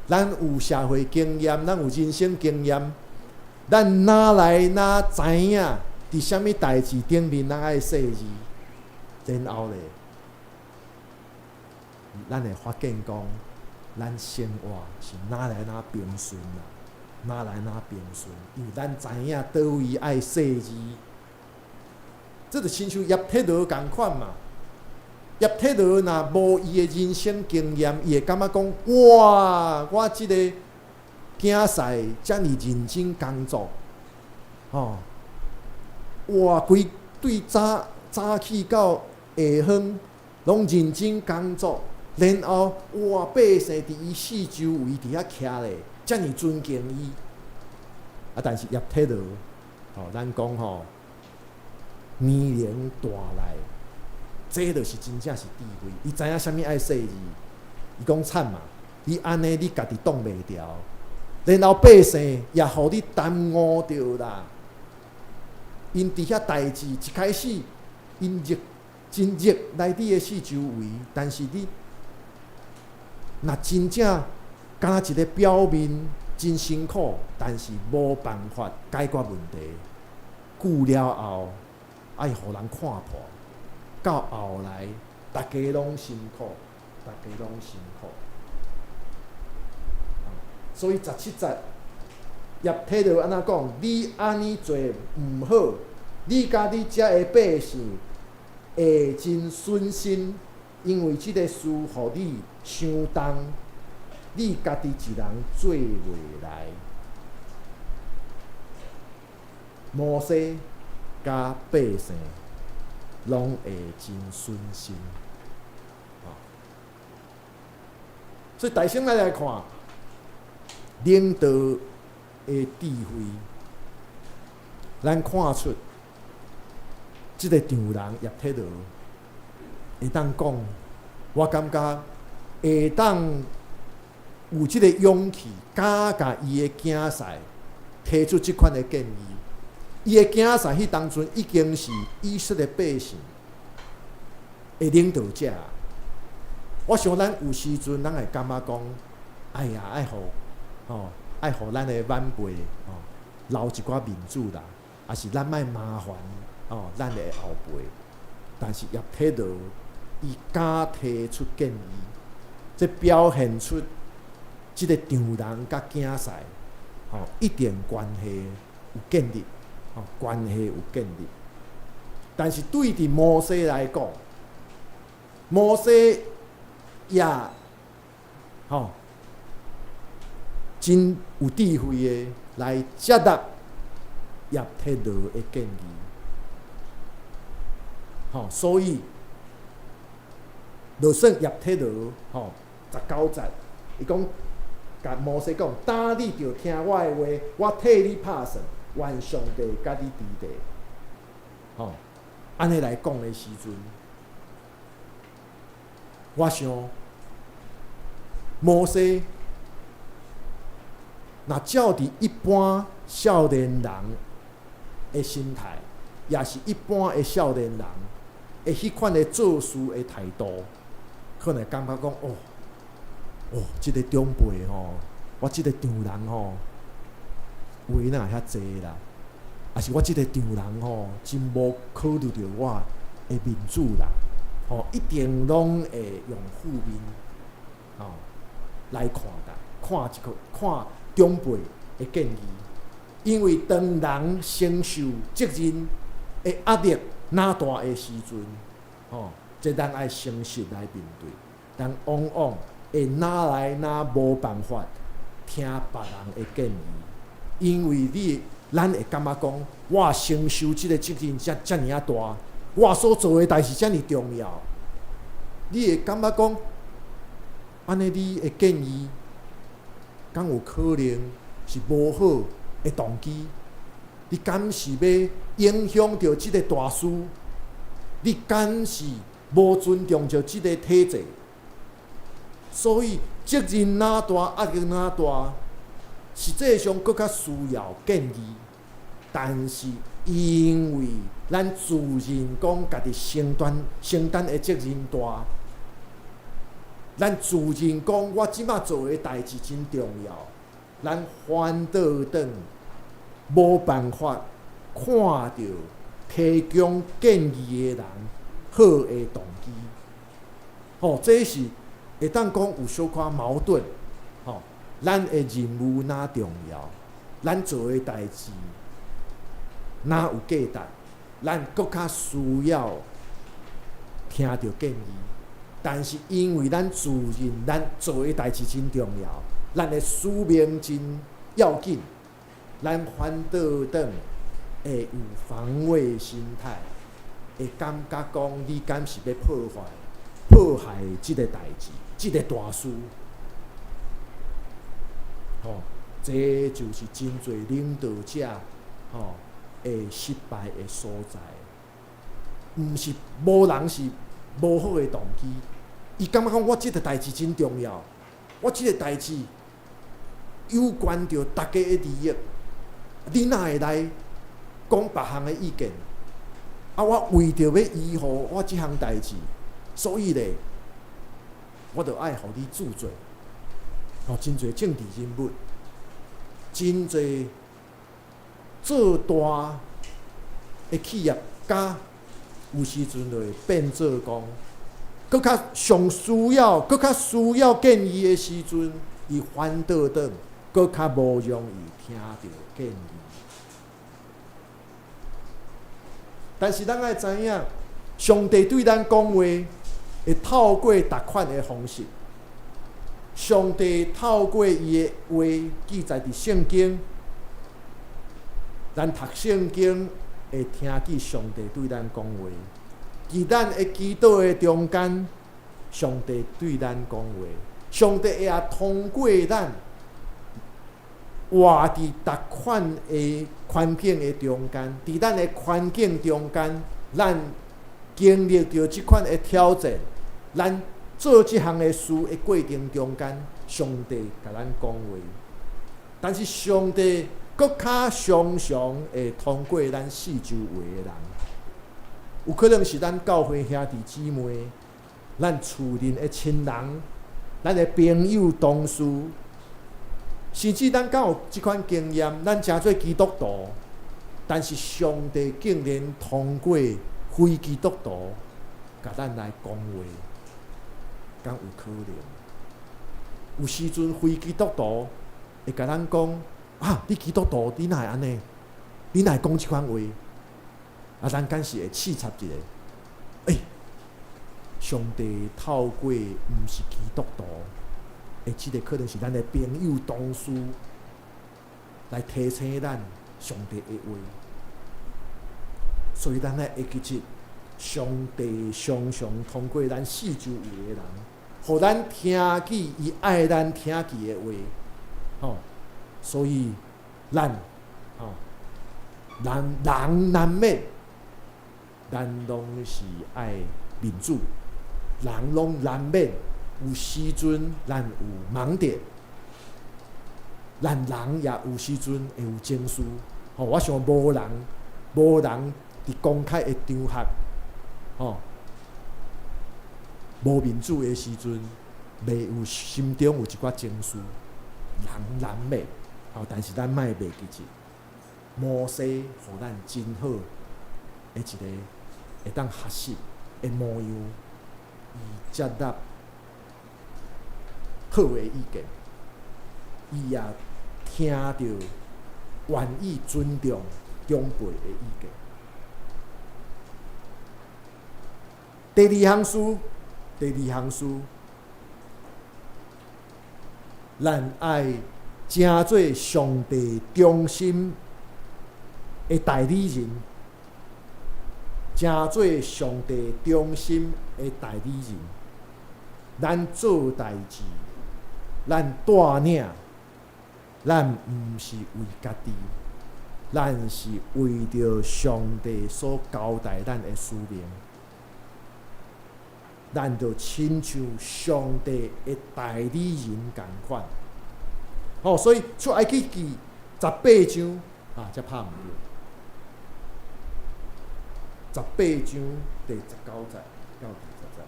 咱有社會經驗，咱有人生經驗，咱哪來哪知影？佇啥物代誌頂面，咱愛細膩，然後咧，咱會發現講，咱生活是哪來哪平順啦。哪來哪平順？因為咱知影佗位愛細膩，這就親像葉忒羅仝款嘛。葉忒羅若無伊的人生經驗，伊會感覺講：哇，我這个囝婿遮爾認真工作，吼，哇，規對早早起到下昏，攏認真工作，然後哇，百姓佇伊四周圍佇遐徛咧，遮爾尊敬伊。啊，但是葉忒羅，吼，咱講吼，年齡大來，這就是真正是智慧。伊知影啥物愛細膩，伊講慘嘛，你按呢你家己擋袂牢，然後百姓也予你耽誤著啦。𪜶佇遐代誌一開始，𪜶熱真熱來你的四周圍，但是你若真正敢若一个表面真辛苦，但是無辦法解決問題，久了後愛予人看破，到後來逐家攏辛苦，逐家攏辛苦。所以17節，葉忒羅按怎講？你按呢做毋好，你佮你遮的百姓會真損身，因為這个事予你傷重，你家己一人做袂來。摩西佮百姓攏會真損身。所以大聲咱來看領導的智慧，咱看出這个丈人葉忒羅會當講，我感覺會當有這个勇氣，敢共伊的囝婿提出這款的建議。伊的囝婿彼當陣已經是以色列百姓的領導者。我想咱有時陣，咱會感覺講，哎呀，愛予吼，愛予咱的晚輩吼留一寡面子啦，抑是咱莫麻煩吼咱的後輩。但是葉忒羅伊敢提出建議，這表現出這个丈人佮囝婿吼一定關係有建立，吼關係有建立。但是對佇摩西來講，摩西也吼真有智慧的來接納葉忒羅的建議，吼，所以就算葉忒羅吼19節，伊講共摩西講，今你著聽我的話，我替你拍算，願上帝佮你佇地，吼，按呢來講的時陣，我想摩西若照佇一般少年人的心態，也是一般的少年人的彼款的做事的態度，可能會感覺講哦，哦，這个長輩吼，我這个丈人吼，話哪會遐濟啦？抑是我這个丈人吼，真無考慮著我的面子啦，吼，一定攏會用負面吼來看待，看一個看長輩的建議，因為當人承受責任的壓力若大的時陣，吼，這咱愛誠實來面對，咱往往會哪來哪無辦法聽別人的建議，因為你咱會感覺講，我承受這个責任遮遮爾仔大，我所做的代誌遮爾重要，你會感覺講，按呢你的建議，敢有可能是無好的動機？你敢是欲影響著這个大事？你敢是無尊重著這个體制？所以責任若大，壓力若大，實際上閣較需要建議。但是因為咱自認講家己承擔承擔的責任大，咱自認講我這擺做的代誌真重要，咱反倒轉無辦法看著提供建議的人好的動機。吼，這是會當講有小可矛盾。吼，咱的任務若重要，咱做的代誌若有價值，咱閣較需要聽著建議。但是因為咱自認咱做的代誌真重要，咱的使命真要緊，咱反倒轉會有防衛心態，會感覺講你敢是欲破壞這个代誌，這个大事。吼，這就是真濟領導者吼會失敗的所在。毋是無人是無好的動機，伊感覺講我這个代誌真重要，我這个代誌有關著大家的利益，你哪會來講別項的意見？啊，我為著欲維護我這項代誌，所以咧，我著愛予你注罪。吼，真濟政治人物，真濟做大的企業家，有時陣就會變做講，閣較上需要、閣較需要建議的時陣，伊反倒轉，閣較無容易聽著建議。但是咱愛知影，上帝對咱講話，會透過逐款的方式。上帝透過伊的話記載佇聖經，咱讀聖經會聽見上帝對咱講話。佇咱的祈禱的中間，上帝對咱講話。上帝會也通過咱活佇逐款的環境的中間，佇咱的環境中間，咱經歷著這款的挑戰，咱做這項的事的過程中間，上帝共咱講話。但是上帝閣較常常會通過咱四周圍的人，有可能是咱教會兄弟姊妹、咱厝內的親人、咱的朋友、同事，甚至咱敢有這款經驗，咱成做基督徒，但是上帝竟然通過非基督徒共咱來講話，敢有可能？有時陣非基督徒會共咱講：啊，你基督徒，你哪會按呢？你哪會講這款話？啊，咱敢是會刺插一下？欸，上帝透過毋是基督徒，欸，這個可能是咱的朋友、同事來提醒咱上帝的話。所以咱愛會記得，上帝常常通過咱四周圍的人，予咱聽見伊愛咱聽見的話。吼，所以咱吼，人人難免，咱攏是愛面子，人攏難免有時陣咱有盲點，咱人也有時陣會有情緒。吼，我想無人佇公開的場合，吼，無面子的時陣，袂有心中有一寡情緒，人難免，吼，但是咱莫袂記得，摩西予咱真好的一個會當學習的模樣，伊接納好的意見，伊也聽著願意尊重長輩的意見。第二項事，第二項事，咱愛成做上帝忠心的代理人，成做上帝忠心的代理人。咱做代誌，咱帶領，咱毋是為家己，咱是為著上帝所交代咱的使命。咱就親像上帝的代理人仝款。吼，所以出埃及記18章啊，才拍毋著。18章第19節到20節，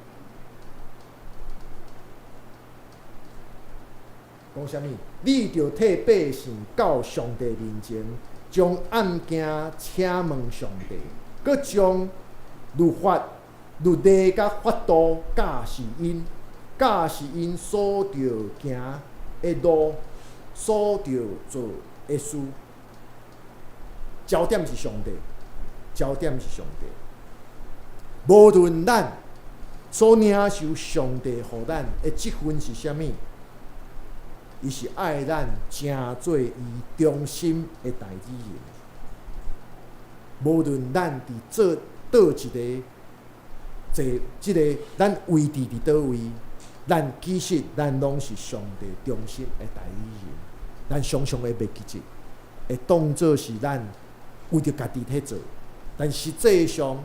講啥物？你著替百姓到上帝面前，將案件請問上帝，閣將律法、律例佮法度教示𪜶，教示𪜶所著行的路，所著做的事。焦點是上帝，焦點是上帝。無論咱所領受上帝予咱的職分是啥物，伊是愛咱成做伊忠心的代理人。無論咱佇做佗一个坐這个咱位置佇佗位，咱其實咱攏是上帝忠心的代理人。咱常常會袂記得，會當做是咱為著家己去做，但實際上，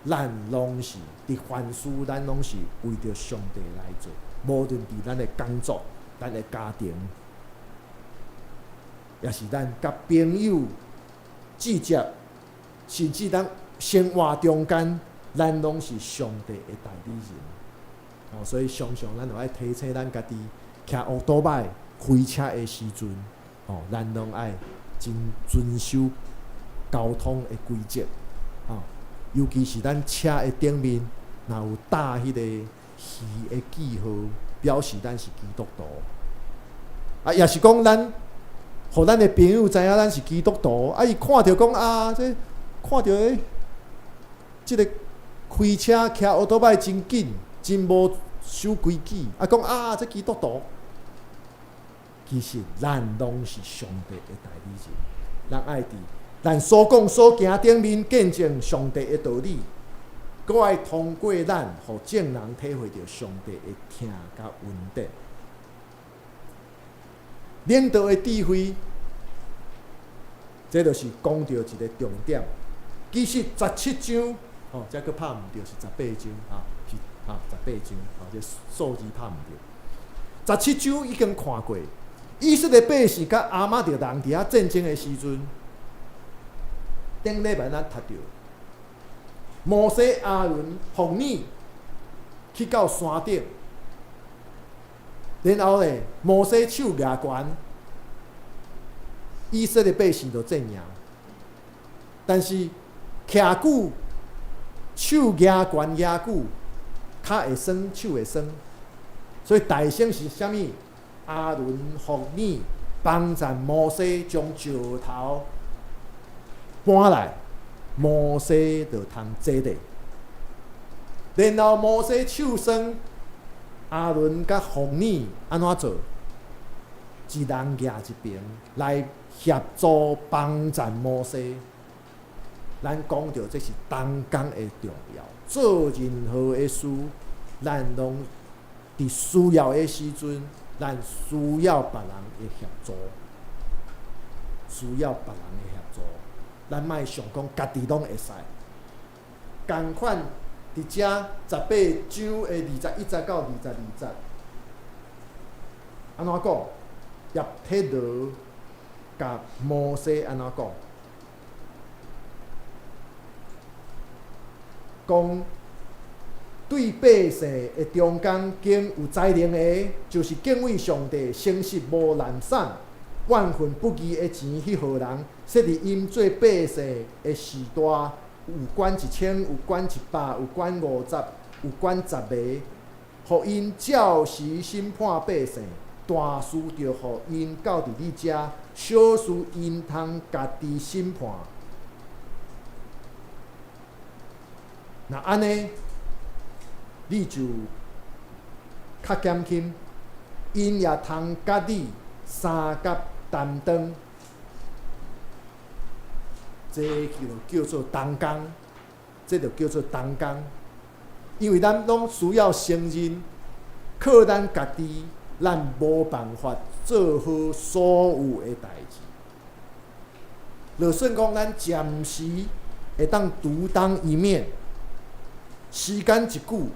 咱攏是佇凡事，咱攏是為著上帝來做。無論佇咱的工作、咱的家庭，抑是咱佮朋友之間，甚至咱生活中間，咱攏是上帝的代理人。哦，所以常常咱就愛提醒咱家己，騎烏多擺開車的時陣，哦，咱攏愛真遵守交通的規則，哦，尤其是咱車的頂面，若有打彼個魚的記號，表示咱是基督徒。啊，抑是講咱，予咱的朋友知影咱是基督徒，啊，伊看著講啊，這看著欸，這个開車騎烏多擺真緊，真無守規矩，啊，講啊，這基督徒。其實咱攏是上帝的代理人，咱愛佇咱所講所行頂面見證上帝的道理，閣愛通過咱，予眾人體會著上帝的疼佮恩典。領導的智慧，這就是講著一个重點。其實十七章，吼，這閣拍毋著是十八章啊，是啊，十八章，吼，這數字拍毋著。十七章已經看過。以色列百姓佮亞瑪力人佇遐戰爭的時陣，頂禮拜咱讀著摩西、亞倫、紅尼去到山頂，然後咧，摩西手舉懸，以色列百姓就戰贏。但是徛久，手舉懸舉久，跤會酸，手會酸，所以大聲是啥物？亞倫、弗尼幫贊摩西將石頭搬來，摩西就通坐咧。然後摩西手酸，亞倫佮弗尼按怎做？一人舉一爿來協助幫贊摩西。咱講著這是同工的重要，做任何的事，咱攏佇需要的時陣，咱需要別人的協助，需要別人的協助。咱莫想講家己攏會使。仝款佇遮十八章的21節到22節，按怎講？葉忒羅共摩西按怎講？講對百姓的中間，經有才能的，就是敬畏上帝、誠實無濫散、萬份不義的錢去予人，設立𪜶做百姓的序大，有管一千，有管一百，有管50，有管十个，予𪜶照時審判百姓。大事著予𪜶交佇你遮，小事𪜶通家己審判。若按呢，你就較減輕，𪜶也通佮你相佮擔當。這就叫做同工，這就叫做同工。因為咱攏需要承認，靠咱家己，咱無辦法做好所有的代誌。就算講咱暫時會當獨當一面，時間一久，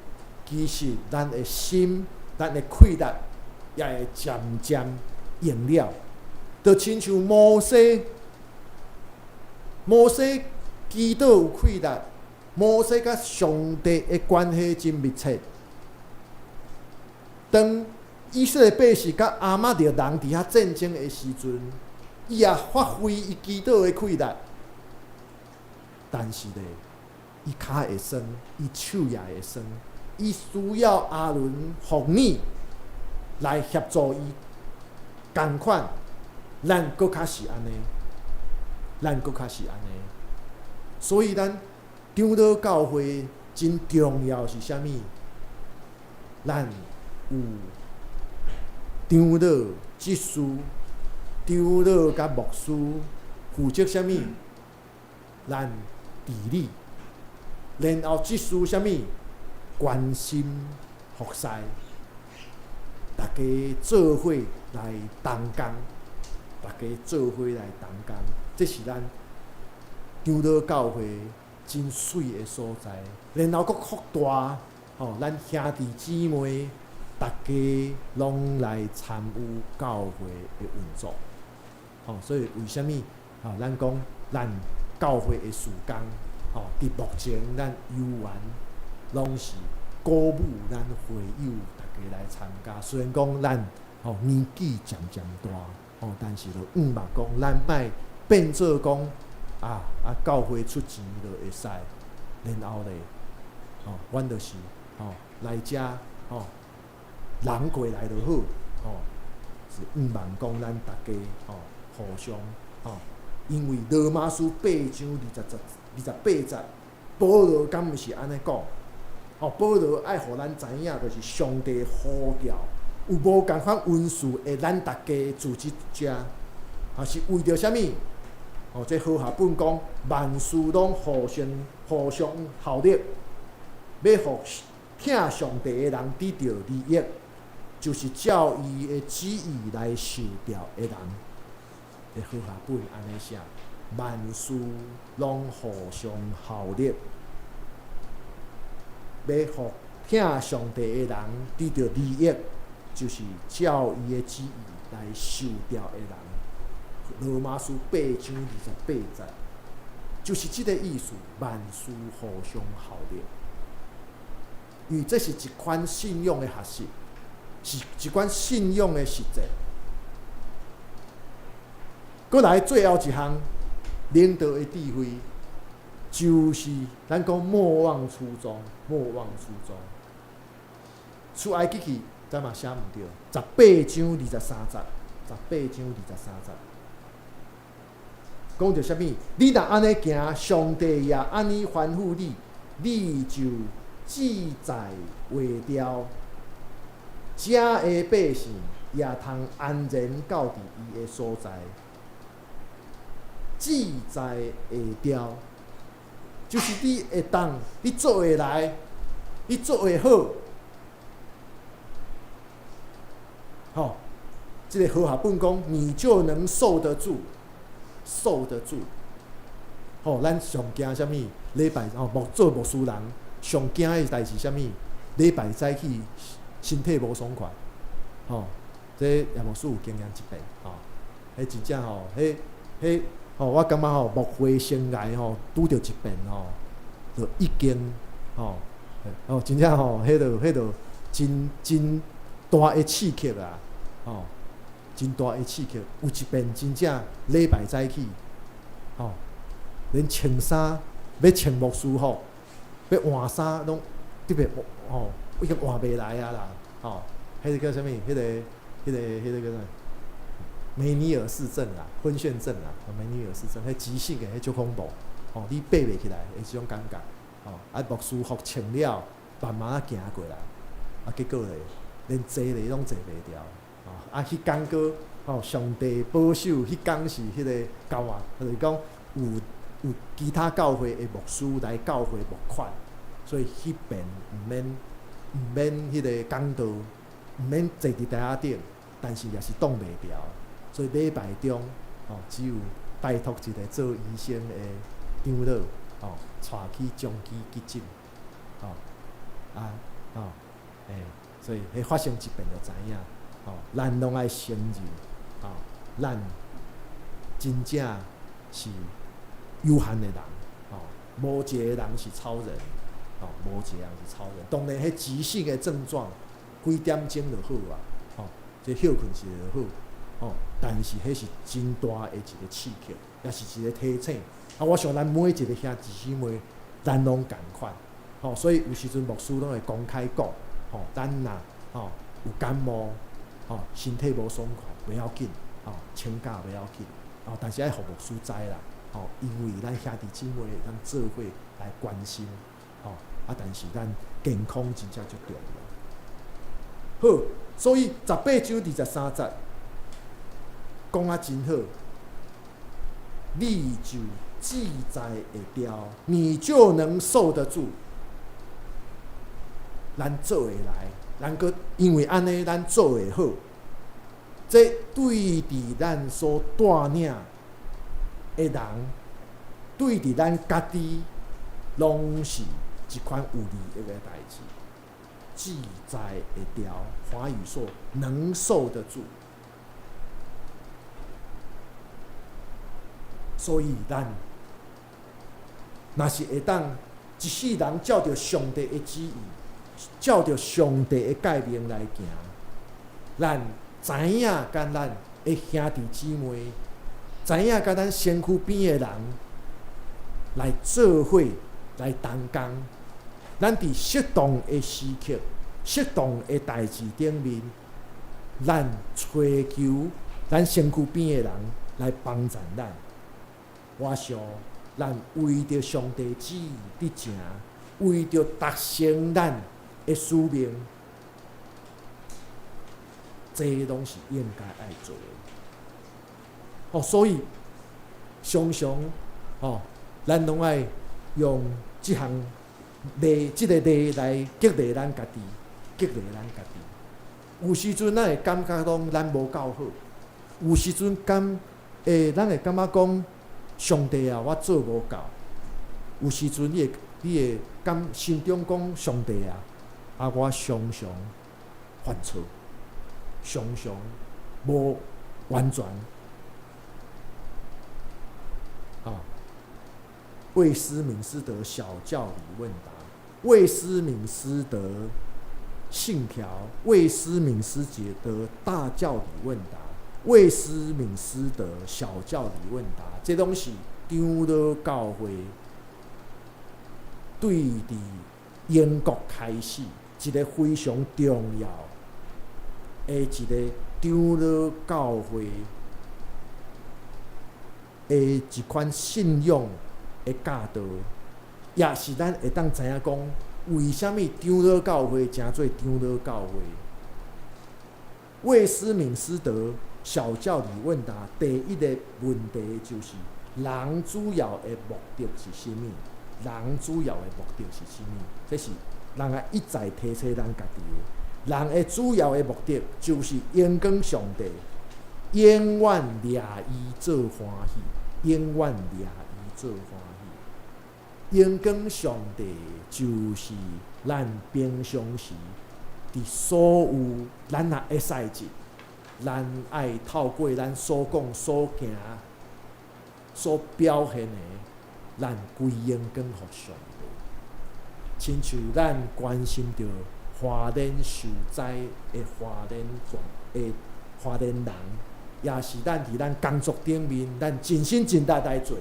其實咱的心、咱的氣力也會漸漸用了。就親像摩西，摩西祈禱有氣力，摩西佮上帝的關係真密切。當以色列百姓佮亞瑪力人佇遐戰爭的時陣，伊也發揮伊祈禱的氣力，但是咧，伊跤會酸，伊手也會酸，伊需要亞倫、弗尼來協助伊。仝款，咱閣較是按呢。咱閣較是按呢。所以咱長老教會真重要是啥物？咱有長老執事、長老佮牧師負責啥物？咱治理，然後執事啥物？關心服侍，大家做伙來同工，大家做伙來同工，這是咱長老教會真媠的所在。然後閣擴大，吼，咱兄弟姊妹，大家攏來參與教會的運作。吼，所以為啥物？吼，咱講咱教會的事工，吼，佇目前咱猶原攏是鼓舞咱會友大家來參加。雖然講咱吼年紀漸漸大，吼，但是就向望講，咱莫變做講啊，教會出錢就會使，然後咧，吼，阮就是吼來遮吼人過來就好，吼，是向望講咱大家吼互相吼，因為羅馬書八章二十節、28節，保羅敢毋是按呢講？吼，保羅愛予咱知影，就是上帝呼召有無仝款恩賜的咱大家組織遮，啊是為著啥物？吼，這和合本講萬事攏互相效力，欲予疼上帝的人得著利益，就是照伊的旨意來受召的人。這和合本按呢寫，萬事攏互相效力，欲予疼上帝的人得著利益，就是照伊的旨意來受召的人。羅馬書八章二十八節，就是這个意思，萬事互相效力。因為這是一款信仰的學習，是一款信仰的實踐。閣來最後一項領導的智慧，就是咱講莫忘初衷，莫忘初衷。出埃及記咱嘛寫毋著，十八章二十三節，十八章二十三節，講著啥物？你若按呢行，上帝也按呢吩咐你，你就志在畫掉，遮的百姓也通安然到佇伊的所在。志在會牢，就是你會當，你做會來，你做會好，吼，這个和合本講，你就能受得住，受得住。吼，咱上驚啥物？禮拜吼牧做牧師人上驚的代誌啥物？禮拜早起身體無爽快，吼，這葉牧師有經驗一遍，吼，彼真正吼，彼彼。吼，我感覺吼，牧會生涯吼，拄著一遍吼，就已經吼，哦，真正吼，彼著彼著真真大的刺激啊，吼，真大的刺激。有一遍真正禮拜早起，吼，連穿衫欲穿牧師服，欲換衫攏特別吼，已經換袂來啊啦，吼，彼个叫啥物？彼个、彼个、彼个叫啥？梅尼爾氏症啦，昏眩症啦，梅尼爾氏症，彼急性的，彼足恐怖，吼，你爬袂起來的這種感覺，吼，啊，牧師服穿了，慢慢仔行過來，啊，結果咧，連坐咧攏坐袂牢，吼，啊，彼工閣，吼，上帝保守，彼工是彼个教啊，就是講有其他教會的牧師來教會募款，所以彼邊毋免彼个講道，毋免坐佇台仔頂，但是也是擋袂牢。所以禮拜中，吼，只有拜託一个做醫生的長老，吼，帶去長期急診，吼，啊，吼，欸，所以彼發生一遍就知影，吼，咱攏愛承認，吼，咱真正是有限的人，吼，無一個人是超人，吼，無一個人是超人。當然，彼急性的症狀幾點鐘就好啊，吼，這歇睏一下就好。吼，但是彼是真大的一個刺激，也是一個提醒。啊，我想咱每一個兄弟姊妹，咱攏仝款。吼，所以有時陣牧師攏會公開講，吼，咱若吼有感冒，吼身體無爽快，袂要緊，吼請假袂要緊，吼，但是愛予牧師知啦。吼，因為咱兄弟姊妹會當做伙來關心，吼，啊，但是咱健康真正足重要。好，所以十八章二十三節講啊真好，你就自在會牢，你就能受得住。咱做會來，咱閣因為按呢，咱做會好。這對佇咱所帶領的人，對佇咱家己，攏是一款有利益的代誌。自在會牢，華語說能受得住。所以咱若是會當一世人照著上帝的旨意，照著上帝的誡命來行，咱知影佮咱的兄弟姊妹，知影佮咱身軀邊的人來做伙來同工。咱佇適當的時刻、適當的代誌頂面，咱揣求咱身軀邊的人來幫助咱。我想，咱為著上帝旨意佇行，為著達成咱的使命，這攏是應該愛做的。哦，所以常常哦，咱攏愛用這項例，這个例來激勵咱家己，激勵咱家己。有時陣咱會感覺講咱無夠好，有時陣感會咱會感覺講上帝啊，我做無夠。有時陣你會感心中講上帝啊，啊我常常犯錯，常常無完全。啊，魏斯敏斯德小教理問答，魏斯敏斯德信條，魏斯敏斯德大教理問答，魏斯敏斯德小教理問答，這攏是長老教會對佇英國開始一个非常重要的一个長老教會的一款信仰的教導，也是咱會當知影講，為啥物長老教會成做長老教會？魏斯敏斯德小教理問答第一个問題就是：人主要的目的是啥物？人主要的目的是啥物？這是人愛一再提醒咱家己的。人的主要的目的就是榮光上帝，永遠掠伊做歡喜，永遠掠伊做歡喜。榮光上帝就是咱平常時佇所有咱若會使者，咱愛透過咱所講、所行、所表現的，咱歸榮光予上帝。親像咱關心著花蓮受災的花蓮的花蓮人，也是咱佇咱工作頂面，咱盡心盡力來做，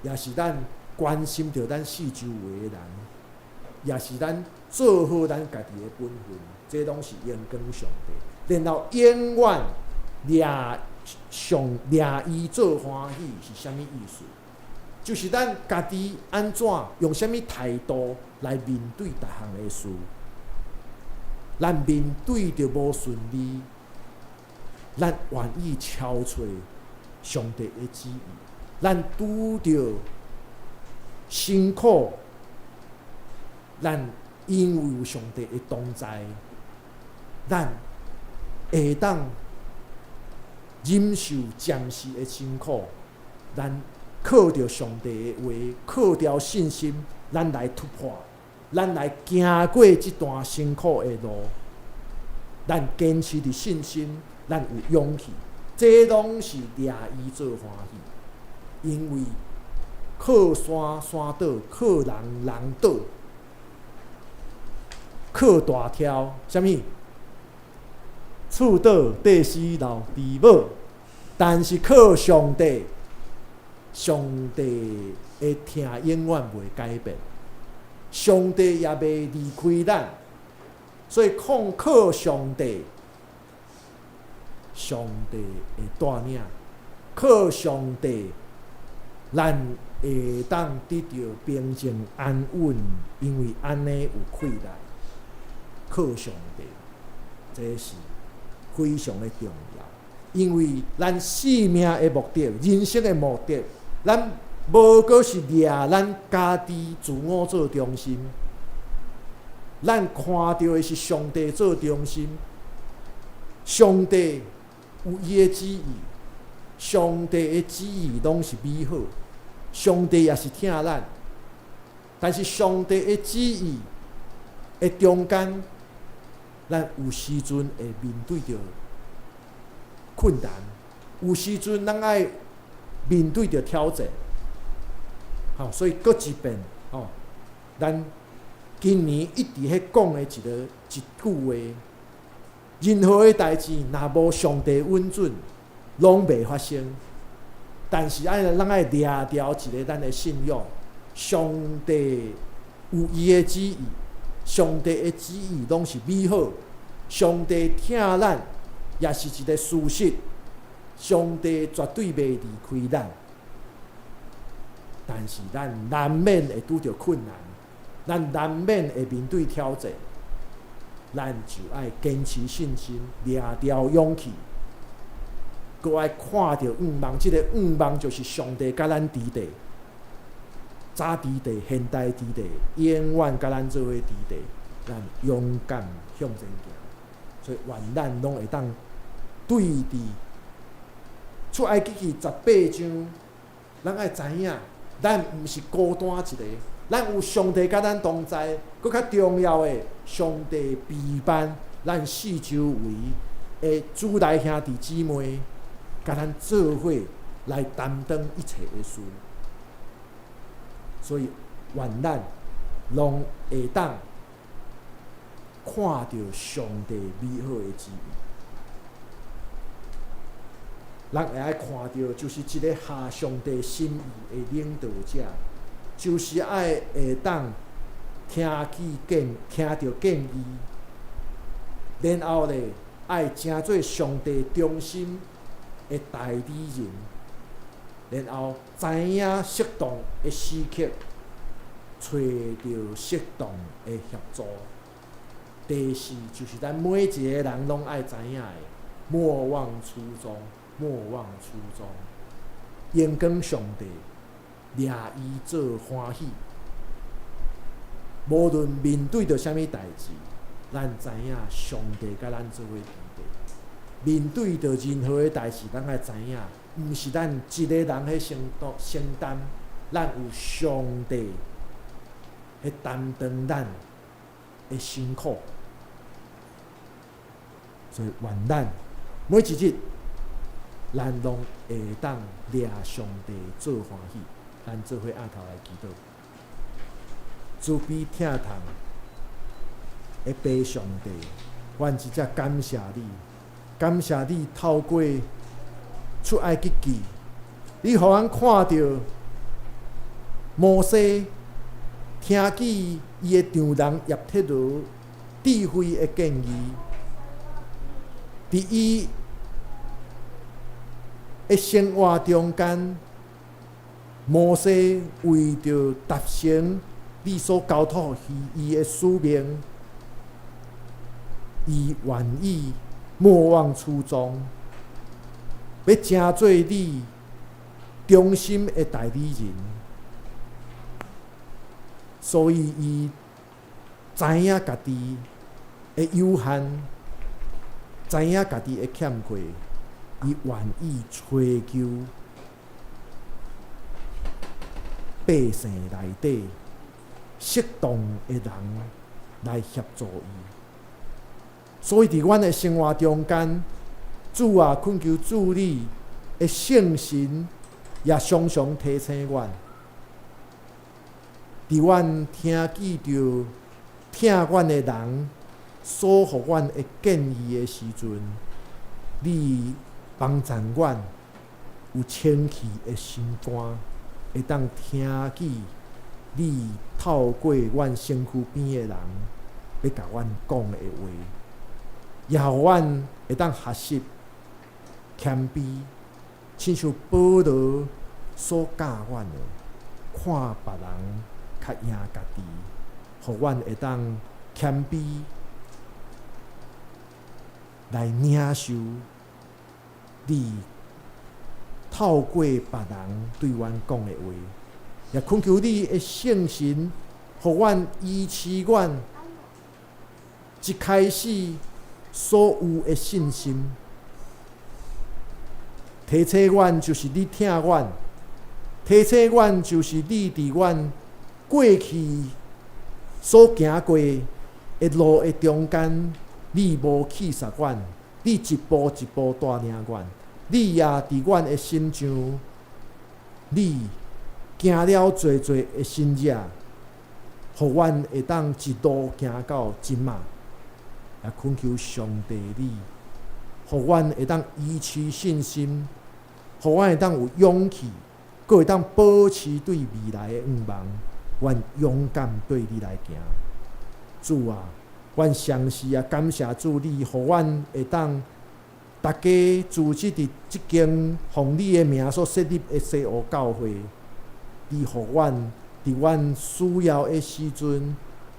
也是咱關心著咱四周圍的人，也是咱做好咱家己的本分，這攏是榮光上帝。然後永遠掠上掠伊做歡喜是啥物意思？就是咱家己按怎用啥物態度來面對逐項的事。咱面對著無順利，咱願意敲揣上帝的旨意；咱拄著辛苦，咱因為有上帝的同在，咱會當忍受暫時的辛苦。咱靠著上帝的話，靠著信心，咱來突破，咱來行過這段辛苦的路。咱堅持佇信心，咱有勇氣，這攏是掠伊做歡喜。因為靠山山倒，靠人人倒，靠大柱，啥物？厝倒綴死留豬母，但是靠上帝，上帝的疼永遠袂改變，上帝也袂離開咱，所以靠靠上帝，上帝會帶領靠上帝，咱會當得著平靜安穩，因為按呢有氣力。靠上帝，這是非常的重要。因為咱生命的目的、人生的目的，咱無閣是掠咱家己自我做中心，咱看著的是上帝做中心。上帝有伊的旨意，上帝的旨意攏是美好，上帝也是疼咱。但是上帝的旨意的中間，咱有時陣會面對著困難，有時陣咱愛面對著挑戰。吼，所以閣一遍，吼，咱今年一直彼講的一句話：任何的代誌，若無上帝允准，攏袂發生。但是愛咱愛掠牢一个咱的信仰，上帝有伊的旨意，上帝的旨意攏是美好，上帝疼咱也是一个事實，上帝絕對袂離開咱。但是咱難免會拄著困難，咱難免會面對挑戰，咱就愛堅持信心，掠牢勇氣，閣愛看著向望，這个向望就是上帝佮咱佇地，早佇地、現代佇地，永遠佮咱做伙佇地，咱勇敢向前行。所以願咱攏會當對佇出埃及記18章，咱愛知影，咱毋是孤單一个，咱有上帝佮咱同在。閣較重要的，上帝陪伴咱四周圍的主內兄弟姊妹，佮咱做伙來擔當一切的事。所以，願咱攏會當看著上帝美好的旨意。咱會愛看著，就是一个合上帝心意的領導者，就是愛會當聽見建，聽著建議，然後咧愛成做上帝忠心的代理人，然後知影適當的時刻，揣著適當的協助。第四，就是咱每一个人攏愛知影的，莫忘初衷，莫忘初衷，榮光上帝，掠伊做歡喜。無論面對著啥物代誌，咱知影上帝佮咱做伙佇地。面對著任何的代誌，咱愛知影，毋是咱一个人彼承擔承擔，咱有上帝彼擔當咱的辛苦。所以願咱每一日，咱攏會當掠上帝做歡喜，咱做伙徛頭來祈禱。慈悲疼痛的父上帝，阮真正感謝你，感謝你透過出埃及記，你予阮看著摩西聽見伊的丈人葉忒羅智慧的建議，佇伊的生活中間，摩西為著達成你所交託予伊的使命，伊願意莫忘初衷，欲成做你忠心的代理人，所以伊知影家己的有限，知影家己的欠缺，伊願意揣求百姓內底適當的人來協助伊。所以佇阮的生活中間，主啊，懇求主你的聖神也常常提醒阮，佇阮聽見著疼阮的人所予阮的建議的時陣，你幫助阮有清氣的心肝，會當聽見你透過阮身軀邊的人欲共阮講的話，也予阮會當學習謙卑，親像保羅所教阮的，看別人較贏家己，予阮會當謙卑來領受你透過別人對阮講的話，也懇求你的聖神，予阮維持阮一開始所有的信心。提醒阮就是你疼阮，提醒阮就是你佇阮過去所行過的路的中間，你無棄殺阮，你一步一步帶領阮，你也佇阮的身上，你行了濟濟的神跡，予阮會當一路行到這馬。也懇求上帝你，予阮會當維持信心，予阮會當有勇氣，閣會當保持對未來的向望。阮勇敢對你來行。主啊，阮相信啊，感謝主你，予阮會當逐家組織佇這間奉你的名所設立的西湖教會。你予阮佇阮需要的時陣，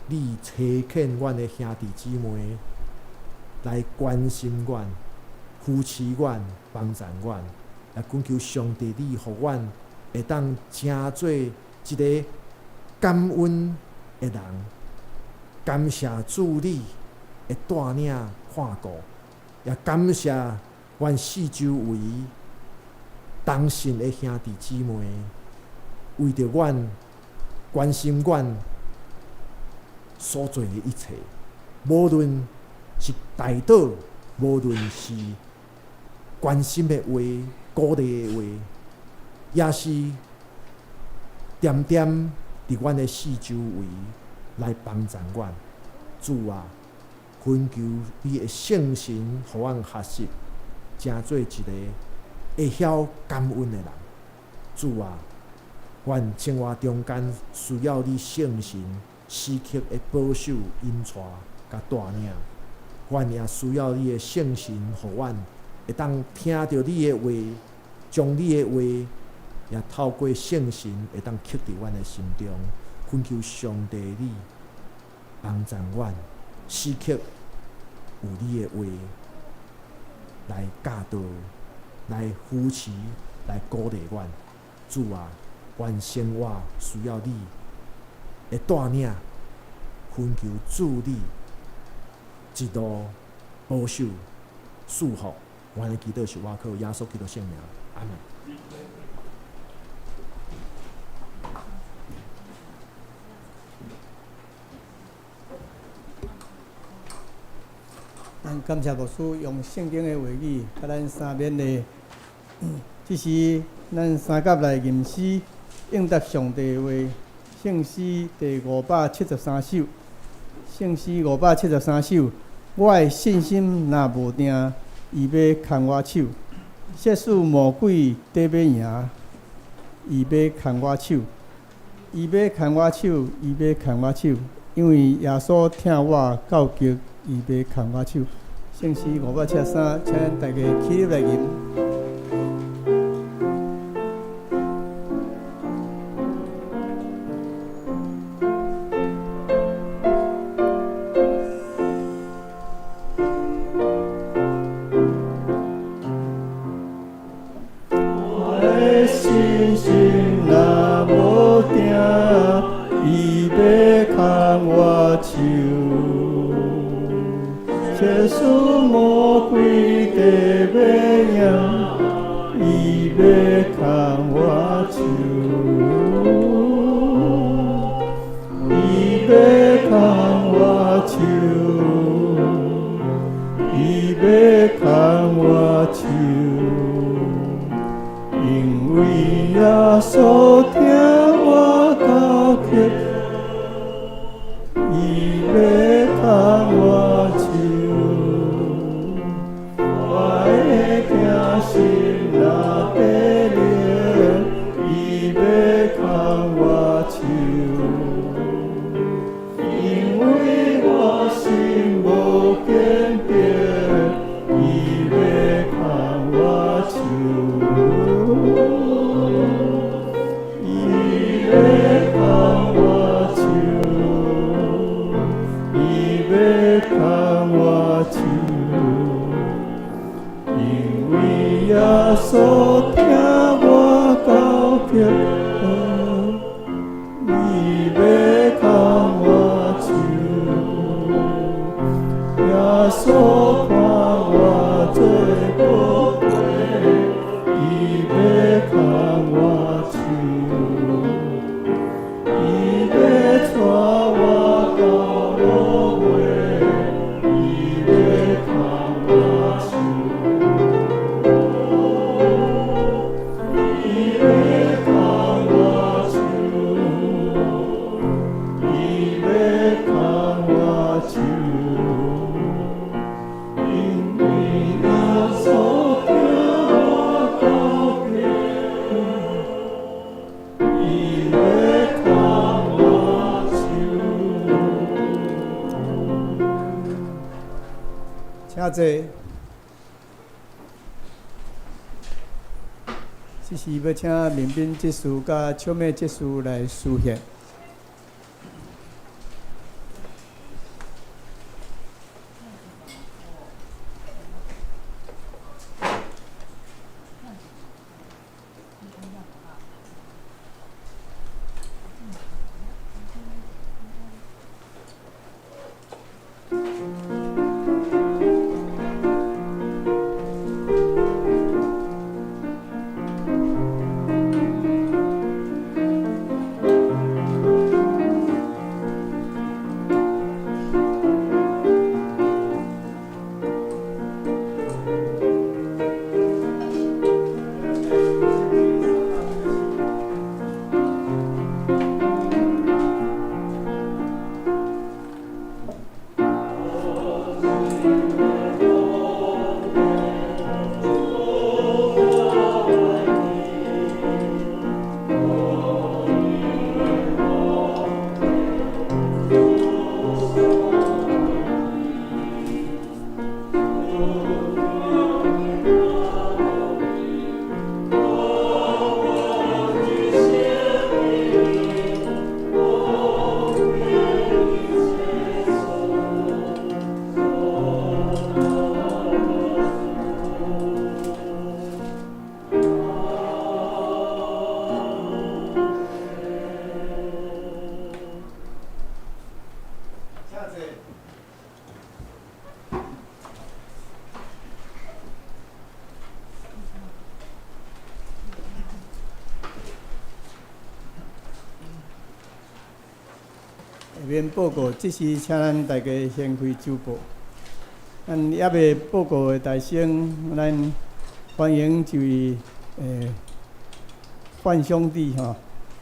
你差遣阮的兄弟姊妹來關心阮、扶持阮、幫助阮。也懇求上帝，你予阮會當成做一個感恩的人，感謝主你的帶領看顧，也感謝阮四周圍同信的兄弟姊妹，為著阮關心阮所做的一切，無論是代禱，無論是關心的話、鼓勵的話，也是恬恬佇阮的四周圍來幫助阮。主啊，懇求你的聖神，予阮學習，成做一個會曉感恩的人。主啊，阮生活中間需要你聖神時刻的保守、引帶佮帶領。阮也需要你的聖神，予阮會當聽著你的話，將你的話也透過聖神會當刻佇阮的心中。懇求上帝你幫助阮，時刻有你的話來教導、來扶持、來鼓勵阮。主啊，阮生活需要你的帶領，懇求主你一路保守、賜福。阮的祈禱是倚靠耶穌基督聖名，阿門。咱感謝牧師用聖經的話語，共咱三勉勵。這時，咱三甲來吟詩應答上帝的話，聖詩第573首。聖詩573首，我的信心若無定，伊欲牽我手；即使魔鬼綴欲贏，伊欲牽我手。伊欲牽我手，伊欲牽我手，因為耶穌疼我到極，伊欲牽我手。聖詩573，請咱大家起立來吟。我的信心若無定，伊欲牽我手。即使魔鬼綴欲贏，伊欲牽我手。伊欲牽我手，伊欲牽我手。因為耶穌疼我到極，伊欲牽我手。我的驚心若地裂，伊欲牽我手。因為我心無堅定，伊欲牽我手。激，伊欲牵我手。耶稣看我做宝贝，伊欲牵我手，伊欲带我到落尾，伊欲牵我手，伊欲牵我手，伊欲牵我手。因為耶穌疼我到底，伊欲牽我手。請坐。這時欲請民彬執事佮笑美執事來司獻。請坐。下面報告，這時請咱大家先開周報。咱猶未報告的大聲，咱歡迎這位范兄弟吼，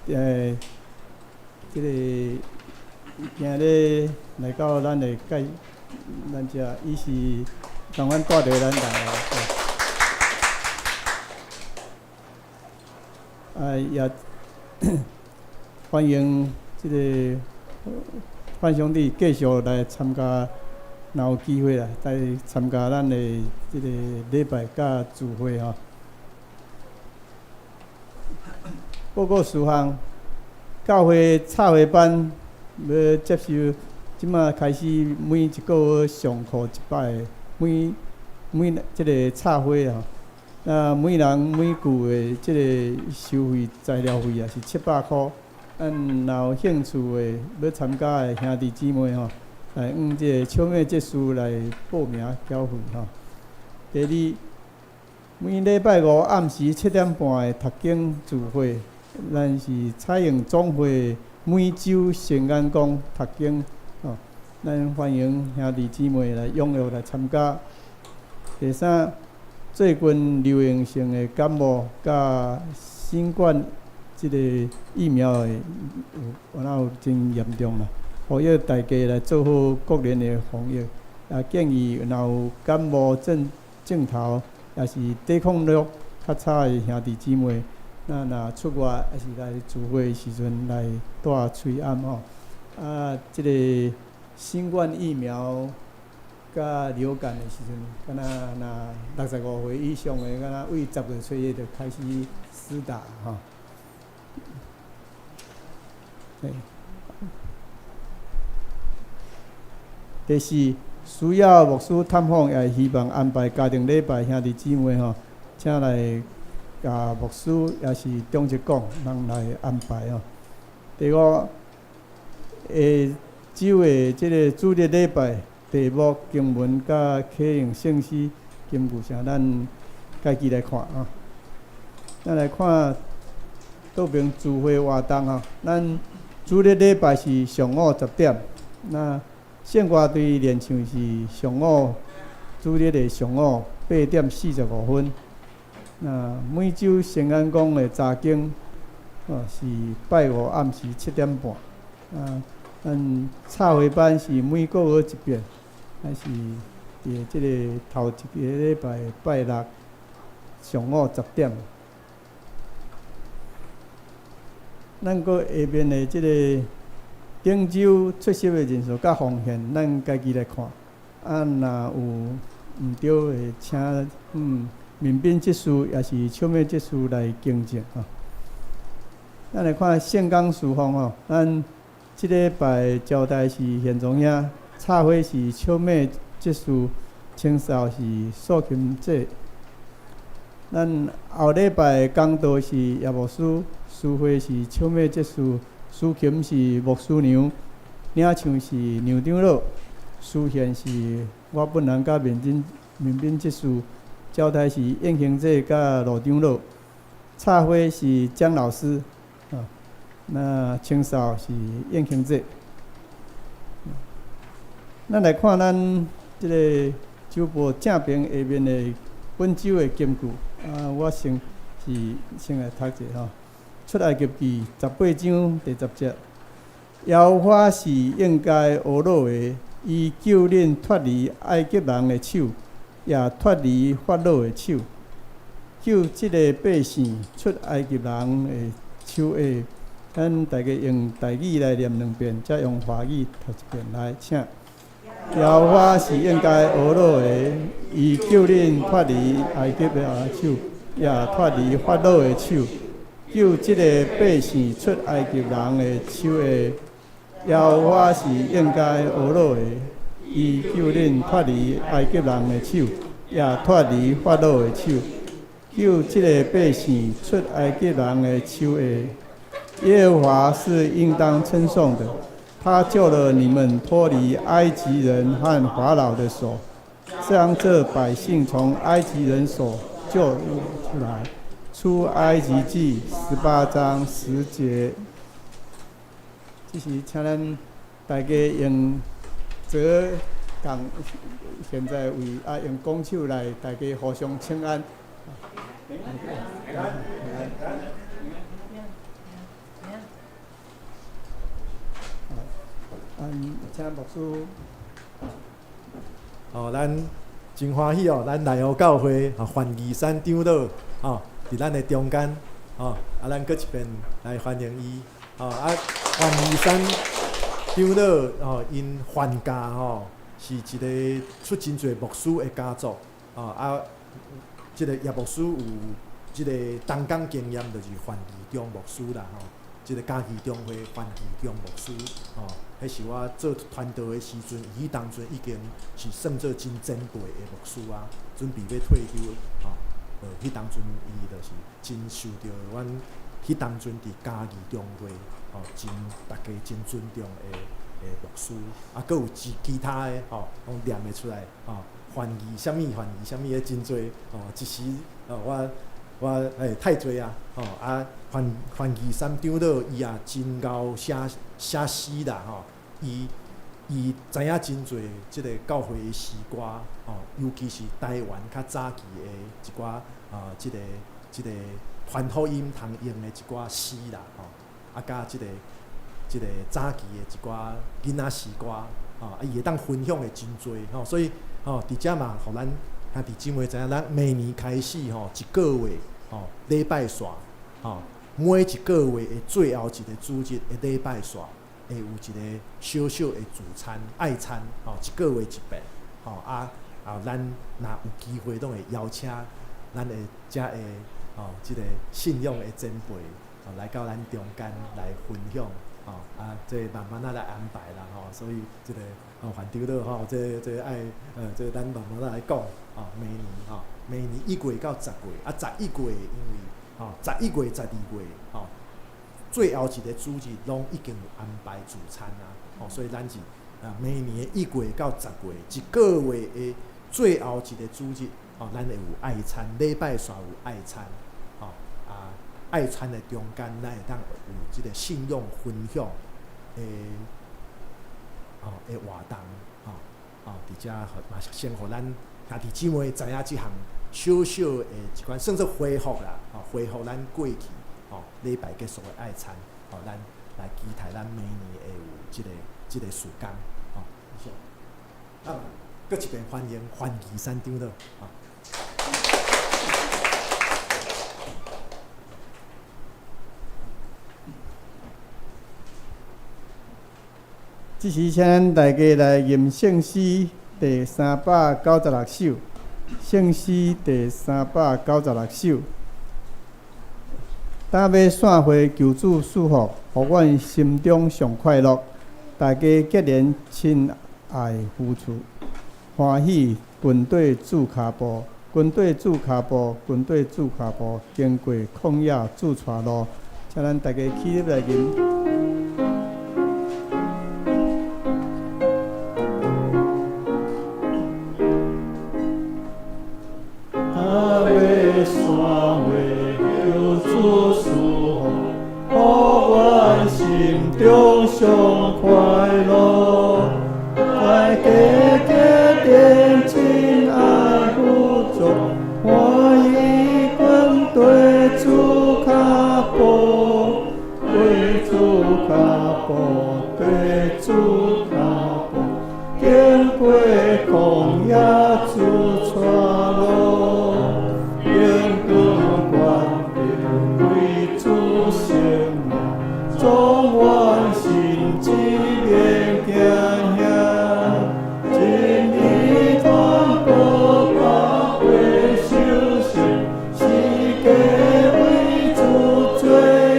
這个今日來到咱的介，咱遮，伊是仝款帶著咱來的。啊，也歡迎這个范兄弟繼續來參加，若有機會啦，來參加咱的這个禮拜佮聚會吼。報告事項，教會插花班欲接受，這馬開始每一個月上課一擺，每每這个插花吼。啊，每人每季的這個收費材料費也是700箍。咱若有興趣的欲參加的兄弟姊妹吼，來用這個笑美執事來報名繳費吼。第二，每禮拜五暗時7點半的讀經聚會，咱是採用總會每週聖言講讀經吼，咱歡迎兄弟姊妹來踴躍來參加。第三，最近流行性的感冒佮新冠這个疫苗的有敢若有真嚴重啦，呼籲大家來做好個人的防疫。啊，建議若有感冒症症頭，抑是抵抗力較差的兄弟姊妹，咱若出外抑是來聚會的時陣來戴喙罨吼。啊，這个新冠疫苗佮流感的時陣，敢若若65歲以上的，敢若為10月初一就開始施打吼。第四，需要牧師探訪，也希望安排家庭禮拜兄弟姊妹吼，請來共牧師抑是長執講，人來安排哦。第五，下週的這个主日禮拜題目經文佮啟用聖詩金句啥，咱家己來看啊。咱來看道明聚會活動啊，咱主日禮拜是上午10點，那聖歌隊練唱是上午主日的上午8點45分。那每週聖安宮的查經，哦，是拜五暗時7點半。啊，咱插花班是每個月一遍，還是佇這个頭一个禮拜拜六上午10點。咱閣下面的這个頂週出席的人數佮奉獻，咱家己來看。啊，若有毋對的，請民兵執事抑是笑美執事來更正吼。咱來看聖工事奉吼，咱這禮拜招待是賢宗兄，插花是笑美執事，清掃是素琴姐。咱後禮拜講道是葉牧師，司會是笑美執事，司琴是牧師娘，領唱是梁長老，司獻是我本人佮民兵民兵執事。招待是應行者佮羅長老，插花是江老師，啊，那清掃是應行者。咱來看咱這个周報正邊下面的本週的金句，啊，我先是先來讀者吼，出埃及記18章第10節，耶和華是應該阿樂的，伊救恁脫離埃及人的手。也脫離法老的手，救這个百姓出埃及人的手下。咱大家用台語來念兩遍，再用華語讀一遍來，請。耶和華是應該阿樂的，伊救恁脫離埃及的手，也脫離法老的手，救這个百姓出埃及人的手下。耶和華是應該阿樂的。伊救恁脫離埃及人的手，也脫離法老的手，救這个百姓出埃及人的手下。耶和華是應當稱頌的，他救了你們脫離埃及人和法老的手，將這百姓從埃及人手救出來。出埃及記18章10節。這是請咱大家用。這共現在為啊用拱手來大家互相請安。嗯，請牧師。哦，咱真歡喜哦，咱內湖教會哦范義山長老哦，佇咱的中間哦，啊，咱閣一遍來歡迎伊哦，啊，范義山。長老吼，𪜶范家吼是一个出真濟牧師的家族，吼啊，這个葉牧師有這个同工經驗，就是范義中牧師啦吼，這个嘉義中會范義中牧師吼，彼是我做傳道的時陣，伊彼當陣已經是算做真前輩的牧師啊，準備欲退休吼，彼當陣伊就是真受著阮彼當陣佇嘉義中會。吼，真大家真尊重的的牧師，啊，閣有其其他的吼，攏念會出來吼，翻譯啥物翻譯啥物的真濟吼，一時吼我我欸太濟啊，吼啊范范義山長老伊也真𠢕寫寫詩啦吼，伊伊知影真濟這个教會的詩歌吼，尤其是台灣較早期的一寡啊，這个這个傳福音通用的一寡詩啦吼。啊，佮這个這个早期的一寡囡仔詩歌，吼，啊，伊會當分享的真濟，吼，所以吼，佇遮嘛，予咱兄弟姊妹知影，咱明年開始吼，一個月吼禮拜煞，吼，每一個月的最後一個主日的禮拜煞，會有一个小小的聚餐、愛餐，吼，一個月一遍，吼，啊啊，咱若有機會，攏會邀請咱的遮的吼，這个信仰的前輩。來到咱中間來分享，吼啊，這慢慢仔來安排啦，吼，所以這个哦，范長老吼，這這愛，這咱慢慢仔來講，吼，明年吼，明年1月到10月，啊，十一月因为吼，11月、12月吼，最後一个主日攏已經有安排聚餐啊，吼，所以咱是啊，明年的1月到10月一个月的最後一個主日，吼，咱會有愛餐，禮拜三有愛餐，吼，啊，愛餐的中間，咱會當有這個信仰分享的，吼的活動，吼，吼，佇遮嘛先予咱兄弟姊妹知影這項小小的一款算做恢復啦，吼，恢復咱過去，吼，禮拜結束的愛餐，吼，咱來期待咱明年會有這個時間，吼，以上。啊，閣一遍歡迎范義山長老，吼。這時，請咱大家來吟聖詩第396首，聖詩第396首。今欲散會求主賜福，予阮心中上快樂。大家結連親愛扶持，歡喜跟綴主跤步，跟綴主跤步，跟綴主跤步，經過曠野主帶路。請咱大家起立來吟。中上快樂，大家結連親愛扶助，歡喜跟綴主跤步，對主跤步，對主跤步，經過曠野主帶路，永遠權柄歸主生命，總阮心志免驚嚇，真理傳播百倍修行，世界為主做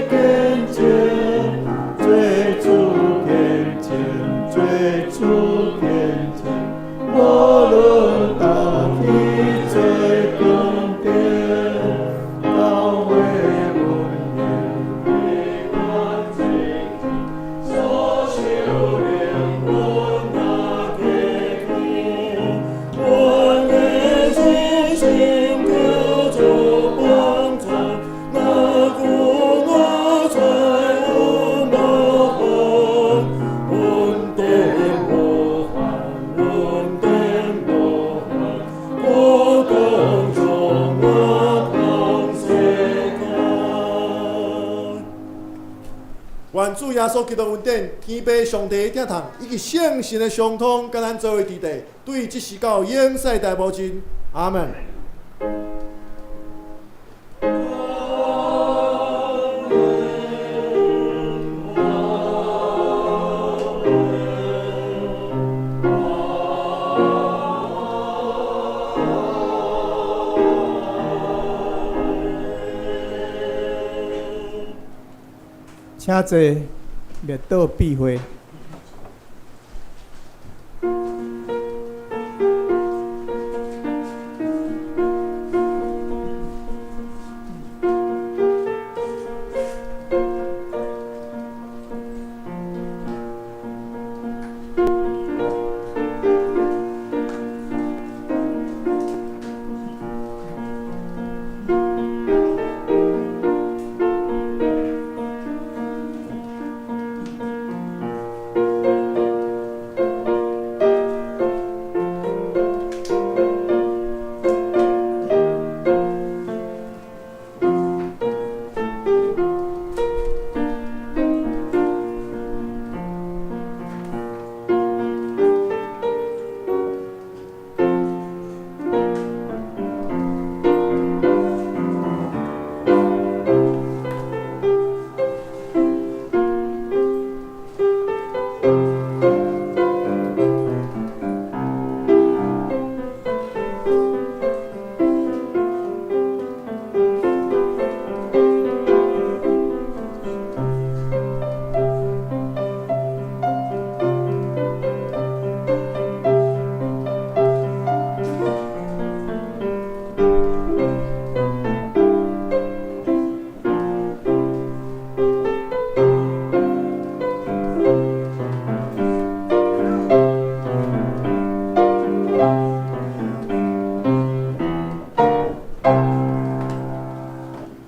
見證，做主見證，做主見證，無論倒去做光景，教會溫柔陪伴前進，所受靈魂若過天，阮的信心得著幫助，若久我在有麻煩，阮定無烦，阮定無煩，苦當中我通相看。願主耶穌基督恩典、天父上帝的疼痛，以及聖神的相通，佮咱做伙佇地，對這時到永世代無盡。阿門。請坐，滅道閉會。